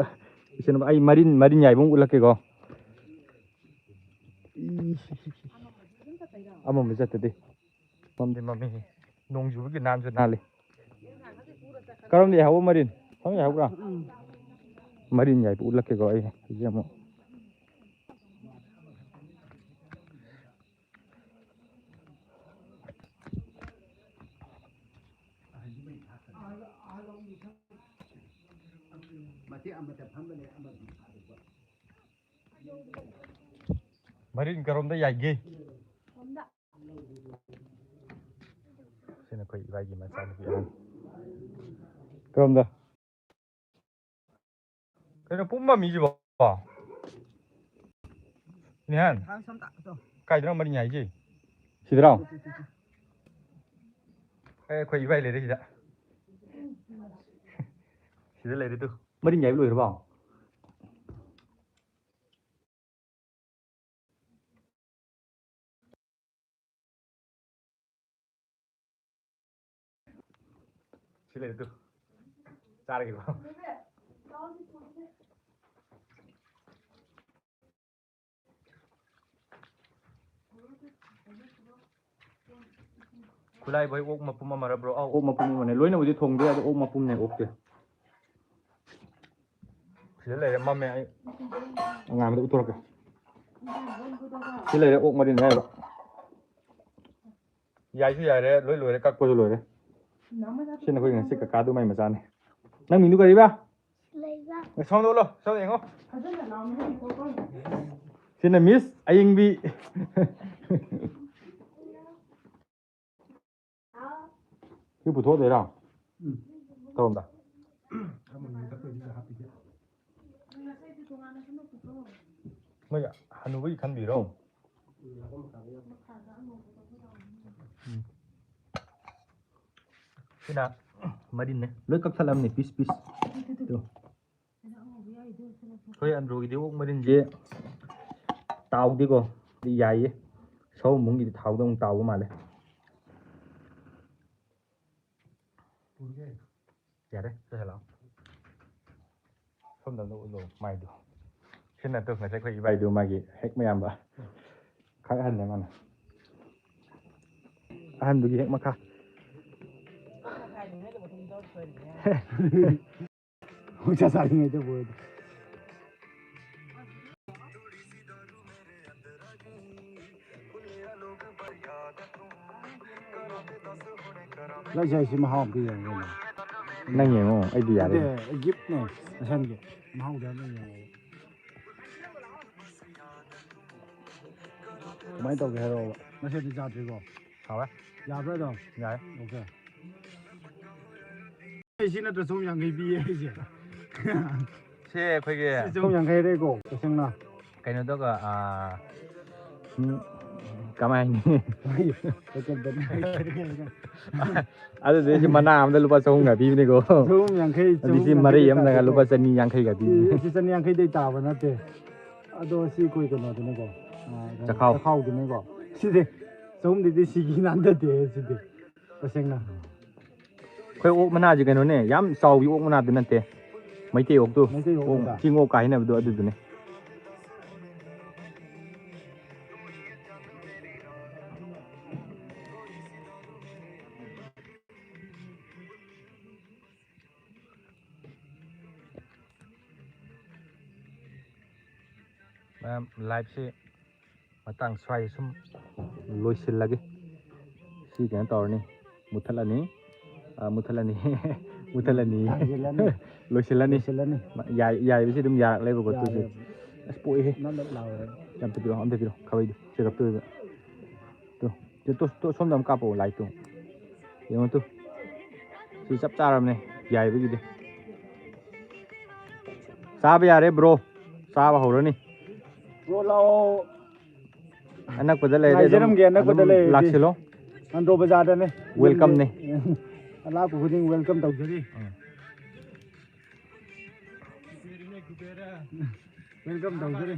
ꯏꯆꯟꯅꯨꯄꯥ, ꯑꯩ ꯃꯔꯤꯟ, ꯃꯔꯤꯟ ꯌꯥꯏꯕ ꯑꯃ ꯎꯠꯂꯛꯀꯦꯀꯣ꯫ ꯏ, ꯑꯃꯝꯕ ꯆꯠꯇꯗꯤ꯫ ꯃꯝꯗꯤ ꯃꯝꯃꯤ꯫ ꯅꯣꯡ ꯆꯨꯕꯒꯤ ꯅꯥꯟꯁꯨ ꯅꯥꯜꯂꯤ꯫ ꯀꯔꯝꯗ ꯌꯥꯏꯍꯧꯕ ꯃꯔꯤꯟ? ꯁꯣꯝ ꯌꯥꯏꯍꯧꯕ꯭ꯔꯥ? ꯎꯝ꯫ ꯃꯔꯤꯟ ꯌꯥꯏꯕ ꯎꯠꯂꯛꯀꯦꯀꯣ ꯑꯩ ꯍꯧꯖꯤꯛ ꯑꯃꯨꯛ꯫ ꯃꯇꯦꯛ ꯑꯃꯇ ꯐꯝꯕꯅꯦ, ꯑꯃꯗꯤ ꯊꯥꯗꯣꯛꯄ꯫ ꯃꯔꯤꯟ ꯀꯔꯣꯝꯗ ꯌꯥꯏꯒꯦ? ꯁꯣꯝꯗ꯫ ꯁꯤꯅ ꯑꯩꯈꯣꯏ ꯏꯕꯥꯏꯒꯤ ꯃꯆꯥꯅꯨꯄꯤ ꯑꯍꯟ꯫ ꯀꯔꯣꯝꯗ? ꯀꯩꯅꯣ ꯄꯨꯝꯃꯝꯃꯤꯁꯤꯕꯣ? ꯅꯤꯍꯥꯟ꯫ ꯀꯥꯏꯗꯅꯣ ꯃꯔꯤꯟ ꯌꯥꯏꯁꯦ? ꯁꯤꯗꯔꯣ? ꯑꯦ, ꯑꯩꯈꯣꯏ ꯏꯕꯥꯏ ꯂꯩꯔꯦ ꯁꯤꯗ꯫ ꯁꯤꯗ ꯂꯩꯔꯦ ꯇꯨ꯫ ꯃꯔꯤꯟ ꯌꯥꯏꯕ ꯂꯣꯏꯈ꯭ꯔꯕꯣ? ꯁꯤ ꯂꯩꯔꯦ ꯇꯨ꯫ ꯆꯥꯔꯒꯦꯀꯣ꯫ ꯈꯨꯂꯥꯏ ꯕꯣꯏ ꯑꯣꯛ ꯃꯄꯨꯝ ꯑꯃꯔ ꯕ꯭ꯔꯣ? ꯑꯧ, ꯑꯣꯛ ꯃꯄꯨꯝ ꯑꯃꯅꯦ꯫ ꯂꯣꯏꯅꯕꯨꯗꯤ ꯊꯣꯡꯗꯦ, ꯑꯗꯣ ꯑꯣꯛ ꯃꯄꯨꯝꯅꯦ, ꯑꯣꯛꯇꯦ꯫ ꯁꯤꯗ ꯂꯩꯔꯦ, ꯃꯝꯃꯦ꯫ ꯑꯩ ꯑꯉꯥꯟꯕꯗ ꯎꯠꯊꯣꯔꯛꯀꯦ꯫ ꯁꯤ ꯂꯩꯔꯦ, ꯑꯣꯛ ꯃꯔꯤꯟ ꯍꯥꯏꯕ꯫ ꯌꯥꯏꯁꯨ ꯌꯥꯏꯔꯦ, ꯂꯣꯏ ꯂꯣꯏꯔꯦ, ꯀꯛꯄꯁꯨ ꯂꯣꯏꯔꯦ꯫ ꯁꯤꯅ ꯑꯩꯈꯣꯏ ꯉꯁꯤ ꯀꯀꯥꯗꯨ ꯃꯥꯏ ꯃꯆꯥꯅꯤ꯫ ꯅꯪ ꯃꯤꯡꯗꯨ ꯀꯔꯤꯕ? ꯂꯩꯕ꯫ ꯁꯣꯝꯗ ꯎꯠꯂꯣ, ꯁꯣꯝꯗ ꯌꯦꯡꯉꯣ꯫ ꯁꯤꯅ ꯃꯤꯁ ꯑꯌꯤꯡꯕꯤ꯫ ꯁꯤ ꯄꯨꯊꯣꯛꯑꯗꯣꯏꯔꯣ? ꯎꯝ꯫ ꯇꯧꯔꯝꯗ꯫ ꯃꯣꯏ ꯍꯅꯨꯕꯒꯤ ꯈꯟꯕꯤꯔꯣ꯫ ꯎꯝ꯫ ꯁꯤꯅ ꯃꯔꯤꯟꯅꯦ꯫ ꯂꯣꯏ ꯀꯛꯊꯠꯂꯝꯅꯦ, ꯄꯤꯁ ꯄꯤꯁ꯫ ꯇꯨ꯫ ꯑꯩꯈꯣꯏ ꯑꯟꯗ꯭ꯔꯣꯒꯤꯗꯤ ꯑꯣꯛ ꯃꯔꯤꯟꯁꯦ ꯇꯥꯎꯗꯦꯀꯣ꯫ ꯌꯥꯏꯌꯦ꯫ ꯁꯑꯣꯝꯕꯨꯡꯒꯤꯗꯤ ꯊꯥꯎꯗ ꯑꯃꯨꯛ ꯇꯥꯎꯕ ꯃꯥꯜꯂꯦ꯫ ꯌꯥꯔꯦ, ꯆꯠꯍꯜꯂꯣ꯫ ꯁꯣꯝꯗ ꯑꯝꯇ ꯎꯠꯂꯣ, ꯃꯥꯏꯗꯣ꯫ ꯁꯤ ꯅꯠꯇ꯭ꯔꯣ ꯉꯁꯥꯏ ꯑꯩꯈꯣꯏ ꯏꯕꯥꯏꯗꯨ, ꯃꯥꯒꯤ ꯍꯦꯛ ꯃꯌꯥꯝꯕ? ꯈꯔ ꯑꯍꯟꯅꯦ ꯃꯥꯅ꯫ ꯑꯍꯟꯗꯨꯒꯤ ꯍꯦꯛ ꯃꯈꯥ꯫ ꯍꯣꯏ, ꯆꯥꯛ ꯆꯥꯔꯤꯉꯩꯗ ꯕꯣꯏꯗ꯫ ꯂꯥꯏꯖꯥꯏꯁꯤ ꯃꯍꯥꯎ ꯑꯝꯇ ꯌꯦꯡꯉꯣ꯫ ꯅꯪ ꯌꯦꯡꯉꯣ, ꯑꯩꯗꯤ ꯌꯥꯔꯦ꯫ ꯅꯠꯇꯦ, ꯒꯤꯐꯅꯦ, ꯅꯁꯟꯒꯤ꯫ ꯃꯍꯥꯎꯗ ꯑꯝꯇ ꯌꯦꯡꯉꯣ꯫ ꯀꯃꯥꯏꯅ ꯇꯧꯒꯦ ꯍꯥꯏꯔꯛꯑꯣꯕ? ꯃꯁꯤꯗꯤ ꯆꯥꯗ꯭ꯔꯤꯀꯣ? ꯍꯥꯎꯋꯦ꯫ ꯌꯥꯕ꯭ꯔꯥ ꯑꯗꯨꯝ? ꯌꯥꯏ꯫ ꯑꯣꯀꯦ꯫ ꯑꯩ ꯁꯤ ꯅꯠꯇ꯭ꯔ ꯆꯍꯨꯝ ꯌꯥꯡꯈꯩ ꯄꯤꯌꯦ ꯑꯩꯁꯦ꯫ ꯁꯤ ꯑꯩꯈꯣꯏꯒꯤ ꯁꯤ ꯆꯍꯨꯝ ꯌꯥꯡꯈꯩ ꯍꯥꯏꯔꯛꯑꯦꯀꯣ, ꯇꯁꯦꯡꯅ꯫ ꯀꯩꯅꯣ ꯇꯧꯒ, ꯑꯥ, ꯎꯝ, ꯀꯃꯥꯏ ꯍꯥꯏꯅꯤ? ꯂꯣꯀꯦꯜꯗꯅꯤ꯫ ꯑꯗꯨꯗꯤ ꯑꯩꯁꯦ ꯃꯅꯥ ꯑꯃꯗ ꯂꯨꯄꯥ ꯆꯍꯨꯝꯒ ꯄꯤꯕꯅꯤꯀꯣ꯫ ꯆꯍꯨꯝ ꯌꯥꯡꯈꯩ, ꯑꯗꯨꯗꯤ ꯁꯤ ꯆꯍꯨꯝ ꯃꯔꯩ ꯌꯥꯡꯈꯩ ꯑꯃꯅꯒ ꯇꯥꯔꯦꯀꯣ꯫ ꯂꯨꯄꯥ ꯆꯅꯤ ꯌꯥꯡꯈꯩꯒ ꯄꯤꯕꯅꯤ꯫ ꯁꯤ, ꯁꯤ ꯆꯅꯤ ꯌꯥꯡꯈꯩꯗꯩ ꯇꯥꯕ ꯅꯠꯇꯦ꯫ ꯑꯗꯣ ꯁꯤ ꯑꯩꯈꯣꯏ ꯀꯩꯅꯣꯗꯨꯅꯤꯀꯣ, ꯑꯥ, ꯆꯈꯥꯎ꯫ ꯆꯈꯥꯎꯗꯨꯅꯤꯀꯣ꯫ ꯁꯤꯗꯤ ꯆꯍꯨꯝꯗꯨꯗꯤ ꯁꯤꯒꯤ ꯅꯥꯟꯊꯗꯦ ꯁꯤꯗꯤ, ꯇꯁꯦꯡꯅ꯫ ꯑꯩꯈꯣꯏ ꯑꯣꯛ ꯃꯅꯥꯁꯦ ꯀꯩꯅꯣꯅꯦ, ꯌꯥꯝ ꯆꯥꯎꯕꯤ ꯑꯣꯛ ꯃꯅꯥꯗꯨ ꯅꯠꯇꯦ, ꯃꯩꯇꯩ ꯑꯣꯛꯇꯨ꯫ ꯃꯩꯇꯩ ꯑꯣꯛ ꯑꯣꯛ, ꯃꯅꯥ꯫ ꯆꯤꯡ ꯑꯣꯛ ꯀꯥ ꯍꯥꯏꯅꯕꯗꯣ ꯑꯗꯨꯗꯨꯅꯦ꯫ ꯃꯌꯥꯝ, ꯂꯥꯏꯞꯁꯤ ꯃꯇꯥꯡ ꯁ꯭ꯋꯥꯏ ꯁꯨꯝ ꯂꯣꯏꯁꯤꯜꯂꯒꯦ꯫ ꯁꯤ ꯀꯩꯅꯣ ꯇꯧꯔꯅꯤ, ꯃꯨꯠꯊꯠꯂꯅꯤ, ꯑ, ꯃꯨꯠꯊꯠꯂꯅꯤ, ꯃꯨꯠꯊꯠꯂꯅꯤ꯫ ꯊꯥꯡꯖꯤꯜꯂꯅꯤ꯫ ꯂꯣꯏꯁꯤꯜꯂꯅꯤ꯫ ꯂꯣꯏꯁꯤꯜꯂꯅꯤ꯫ ꯌꯥꯏ-, ꯌꯥꯏꯕꯁꯤ ꯑꯗꯨꯝ ꯌꯥꯔꯛꯂꯦꯕꯀꯣ, ꯇꯨꯁꯦ꯫ ꯌꯥꯔꯦ꯫ ꯑꯁ, ꯄꯣꯛꯏꯍꯦ꯫ ꯅꯞ ꯅꯞ ꯂꯥꯎꯔꯦ꯫ ꯌꯥꯝ ꯄꯤꯕꯤꯔꯣ, ꯑꯝꯇ ꯄꯤꯔꯣ, ꯈꯥꯕꯩꯗꯣ꯫ ꯆꯦꯒꯞꯇꯣ ꯑꯣꯏꯕ꯫ ꯇꯨ, ꯇꯨ, ꯇꯨ, ꯁꯣꯝꯗ ꯑꯃ ꯀꯥꯞꯄꯛꯑꯣ, ꯂꯥꯏꯠꯇꯣ꯫ ꯌꯦꯡꯉꯣ ꯇꯨ꯫ ꯁꯤ ꯆꯞ ꯆꯥꯔꯕꯅꯦ ꯌꯥꯏꯕꯒꯤꯗꯤ꯫ ꯆꯥꯕ ꯌꯥꯔꯦ ꯕ꯭ꯔꯣ, ꯆꯥꯕ ꯍꯧꯔꯅꯤ꯫ ꯕ꯭ꯔꯣ ꯂꯥꯛꯑꯣ꯫ ꯑꯅꯛꯄꯗ ꯂꯩꯔꯦ ꯑꯗꯨꯝ, ꯉꯥꯏꯖꯔꯝꯒꯦ, ꯑꯅꯛꯄꯗ ꯑꯗꯨꯝ ꯂꯩꯔꯗꯤ꯫ ꯂꯥꯛꯁꯤꯜꯂꯣ꯫ ꯑꯟꯗ꯭ꯔꯣ ꯕꯖꯥꯔꯗꯅꯦ꯫ Welcome ꯅꯦ꯫ ꯑꯂꯥꯛꯄ ꯈꯨꯗꯤꯡ welcome ꯇꯧꯖꯔꯤ꯫ ꯎꯝ꯫ Welcome ꯇꯧꯖꯔꯤ꯫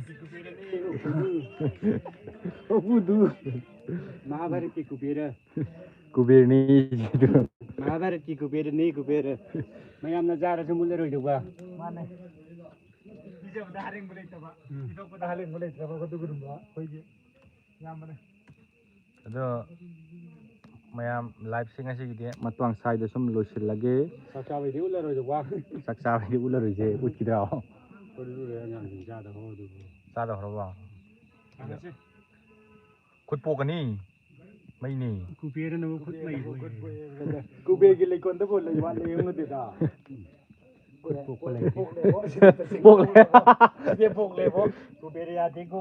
ꯃꯍꯥꯚꯥꯔꯠꯀꯤ ꯀꯨꯕꯦꯔ꯫ ꯀꯨꯕꯦꯔꯅꯤ꯫ ꯃꯍꯥꯚꯥꯔꯠꯀꯤ ꯀꯨꯕꯦꯔꯅꯤ, ꯀꯨꯕꯦꯔ꯫ ꯃꯌꯥꯝꯅ ꯆꯥꯔꯁꯨ ꯃꯨꯠꯂꯔꯣꯏꯗꯧꯕ꯫ ꯃꯥꯅꯦ꯫ ꯄꯤꯖꯕꯗ ꯍꯥꯔꯦꯡꯕ ꯂꯩꯇꯕ, ꯎꯝ꯫ ꯄꯤꯊꯣꯛꯄꯗ ꯍꯥꯔꯦꯡꯕ ꯂꯩꯇ꯭ꯔꯕ ꯑꯗꯨꯒꯨꯝꯕ ꯑꯩꯈꯣꯏꯒꯤ ꯏꯌꯥꯝꯕꯅꯦ꯫ ꯑꯗꯣ ꯃꯌꯥꯝ live ꯁꯦ ꯉꯁꯤꯒꯤꯗꯤ ꯃꯇꯥꯡ ꯁ꯭ꯋꯥꯏꯗ ꯁꯨꯝ ꯂꯣꯏꯁꯤꯜꯂꯒꯦ꯫ ꯆꯥꯛ ꯆꯥꯕꯩꯗꯤ ꯎꯠꯂꯔꯣꯏꯗ ꯋꯥ꯫ ꯆꯥꯛ ꯆꯥꯕꯩꯗꯤ ꯎꯠꯂꯔꯣꯏꯁꯦ, ꯎꯠꯈꯤꯗ꯭ꯔꯣ? ꯎꯠꯂꯔꯣꯏ, ꯑꯉꯥꯡꯁꯤꯡ ꯆꯥꯗ ꯍꯧꯔꯗꯨꯕꯨ꯫ ꯆꯥꯗ ꯍꯧꯔꯕꯣ? ꯊꯥꯡꯒꯠꯁꯦ꯫ ꯈꯨꯠ ꯄꯣꯛꯀꯅꯤ꯫ ꯃꯩꯅꯤ꯫ ꯀꯨꯕꯦꯔꯅꯕꯨ ꯈꯨꯠ ꯃꯩ ꯑꯣꯏ꯫ ꯀꯨꯕꯦꯔꯒꯤ ꯂꯩꯀꯣꯜꯗꯕꯨ ꯂꯩ ꯋꯥꯠꯂꯦ ꯌꯦꯡꯉꯨꯗꯦꯗ꯫ ꯈꯨꯠ ꯄꯣꯛꯄ ꯂꯩꯇꯦ꯫ ꯄꯣꯛꯂꯦꯕꯣ, ꯁꯤꯗ ꯄꯣꯛꯂꯦꯕꯣ꯫ ꯁꯤꯗ ꯄꯣꯛꯂꯦꯕꯣ꯫ ꯀꯨꯕꯦꯔ ꯌꯥꯗꯦꯀꯣ꯫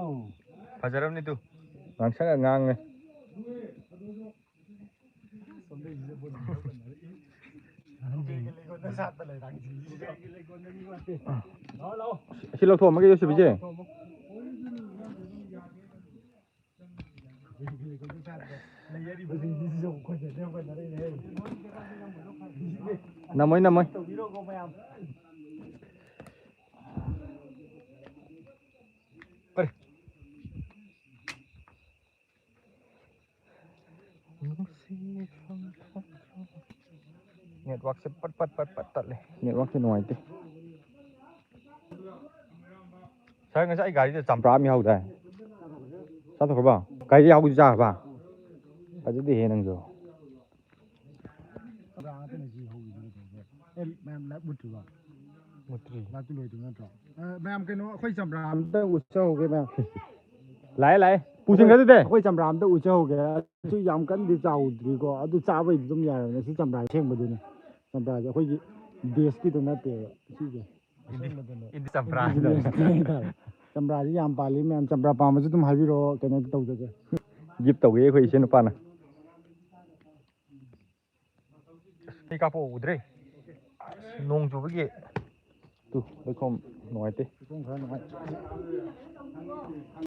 ꯐꯖꯔꯕꯅꯤ ꯇꯨ꯫ ꯉꯥꯡꯁꯪꯒ ꯉꯥꯡꯉꯦ꯫ ꯀꯨꯕꯦꯔꯒꯤ ꯂꯩꯀꯣꯜꯗ ꯁꯥꯠꯄ ꯂꯩꯔꯥꯡꯁꯤꯡꯁꯤꯗ꯫ ꯂꯥꯛꯑꯣ, ꯂꯥꯛꯑꯣ꯫ ꯁꯤ ꯂꯧꯊꯣꯛꯑꯝꯃꯒꯦ ꯌꯣꯠꯁꯤꯕꯤꯁꯦ꯫ ꯅꯝꯃꯣꯏ, ꯅꯝꯃꯣꯏ꯫ Network ꯁꯦ ꯄꯠ ꯄꯠ ꯄꯠ ꯄꯠ ꯇꯠꯂꯦ꯫ Network ꯁꯦ ꯅꯨꯡꯉꯥꯏꯇꯦ꯫ ꯁꯥꯔ, ꯉꯁꯥꯏ ꯑꯩ ꯒꯥꯔꯤꯗ ꯆꯝꯄ꯭ꯔꯥ ꯑꯃ ꯌꯥꯎꯗꯥꯏ? ꯆꯥꯊꯣꯛꯈ꯭ꯔꯕ? ꯒꯥꯔꯤꯗ ꯌꯥꯎꯕꯗꯤ ꯆꯥꯈ꯭ꯔꯕ? ꯐꯖꯗꯦꯍꯦ ꯅꯪꯁꯨ꯫ ꯆꯝꯄ꯭ꯔꯥ ꯉꯥꯛꯇꯅꯦ ꯁꯤ ꯍꯧꯔꯤꯁꯦ ꯀꯩꯗꯧꯔꯒꯦ? ꯑꯦ, ꯃꯌꯥꯝ live ꯃꯨꯠꯇ꯭ꯔꯤꯕ? ꯃꯨꯠꯇ꯭ꯔꯤ꯫ Live ꯇꯨ ꯂꯣꯏꯗ꯭ꯔꯤꯕ ꯅꯠꯇ꯭ꯔꯣ? ꯑ, ꯃꯌꯥꯝ ꯀꯩꯅꯣ ꯑꯩꯈꯣꯏ ꯆꯝꯄ꯭ꯔꯥ ꯑꯝꯇ ꯎꯠꯆꯍꯧꯒꯦ ꯃꯌꯥꯝ꯫ ꯂꯥꯛꯑꯦ, ꯂꯥꯛꯑꯦ꯫ ꯄꯨꯁꯤꯟꯈ꯭ꯔꯗꯨꯗꯤ꯫ ꯑꯩꯈꯣꯏ ꯆꯝꯄ꯭ꯔꯥ ꯑꯝꯇ ꯎꯠꯆꯍꯧꯒꯦ꯫ ꯑꯗꯨ ꯌꯥꯝ ꯀꯟꯅꯗꯤ ꯆꯥꯎꯗ꯭ꯔꯤꯀꯣ꯫ ꯑꯗꯨ ꯆꯥꯕꯩꯗꯤ ꯑꯗꯨꯝ ꯌꯥꯔꯕꯅꯦ꯫ ꯁꯤ ꯆꯝꯄ꯭ꯔꯥ ꯑꯁꯦꯡꯕꯗꯨꯅꯦ꯫ ꯆꯝꯄ꯭ꯔꯥꯁꯦ ꯑꯩꯈꯣꯏꯒꯤ ꯗꯦꯁꯀꯤꯗꯣ ꯅꯠꯇꯦꯕ ꯁꯤꯁꯦ꯫ ꯏꯟꯗꯤ-, ꯑꯁꯦꯡꯕꯗꯨꯅꯦ꯫ ꯏꯟꯗꯤ ꯆꯝꯄ꯭ꯔꯥ꯫ ꯏꯟꯗꯤ ꯆꯝꯄ꯭ꯔꯥꯁꯦ ꯌꯥꯝ ꯄꯥꯜꯂꯤ ꯃꯌꯥꯝ꯫ ꯆꯝꯄ꯭ꯔꯥ ꯄꯥꯝꯕꯁꯨ ꯑꯗꯨꯝ ꯍꯥꯏꯕꯤꯔꯛꯑꯣ, ꯀꯩꯅꯣ ꯇꯧꯖꯒꯦ꯫ Gift ꯇꯧꯒꯦ ꯑꯩꯈꯣꯏ ꯏꯆꯦ ꯅꯨꯄꯥꯅ꯫ ꯑꯩ ꯀꯥꯞꯄ ꯎꯗ꯭ꯔꯦ꯫ ꯅꯣꯡ ꯆꯨꯕꯒꯤ꯫ ꯇꯨ, ꯂꯩꯈꯣꯝ ꯅꯨꯡꯉꯥꯏꯇꯦ꯫ ꯂꯩꯈꯣꯝ ꯈꯔ ꯅꯨꯡꯉꯥꯏ꯫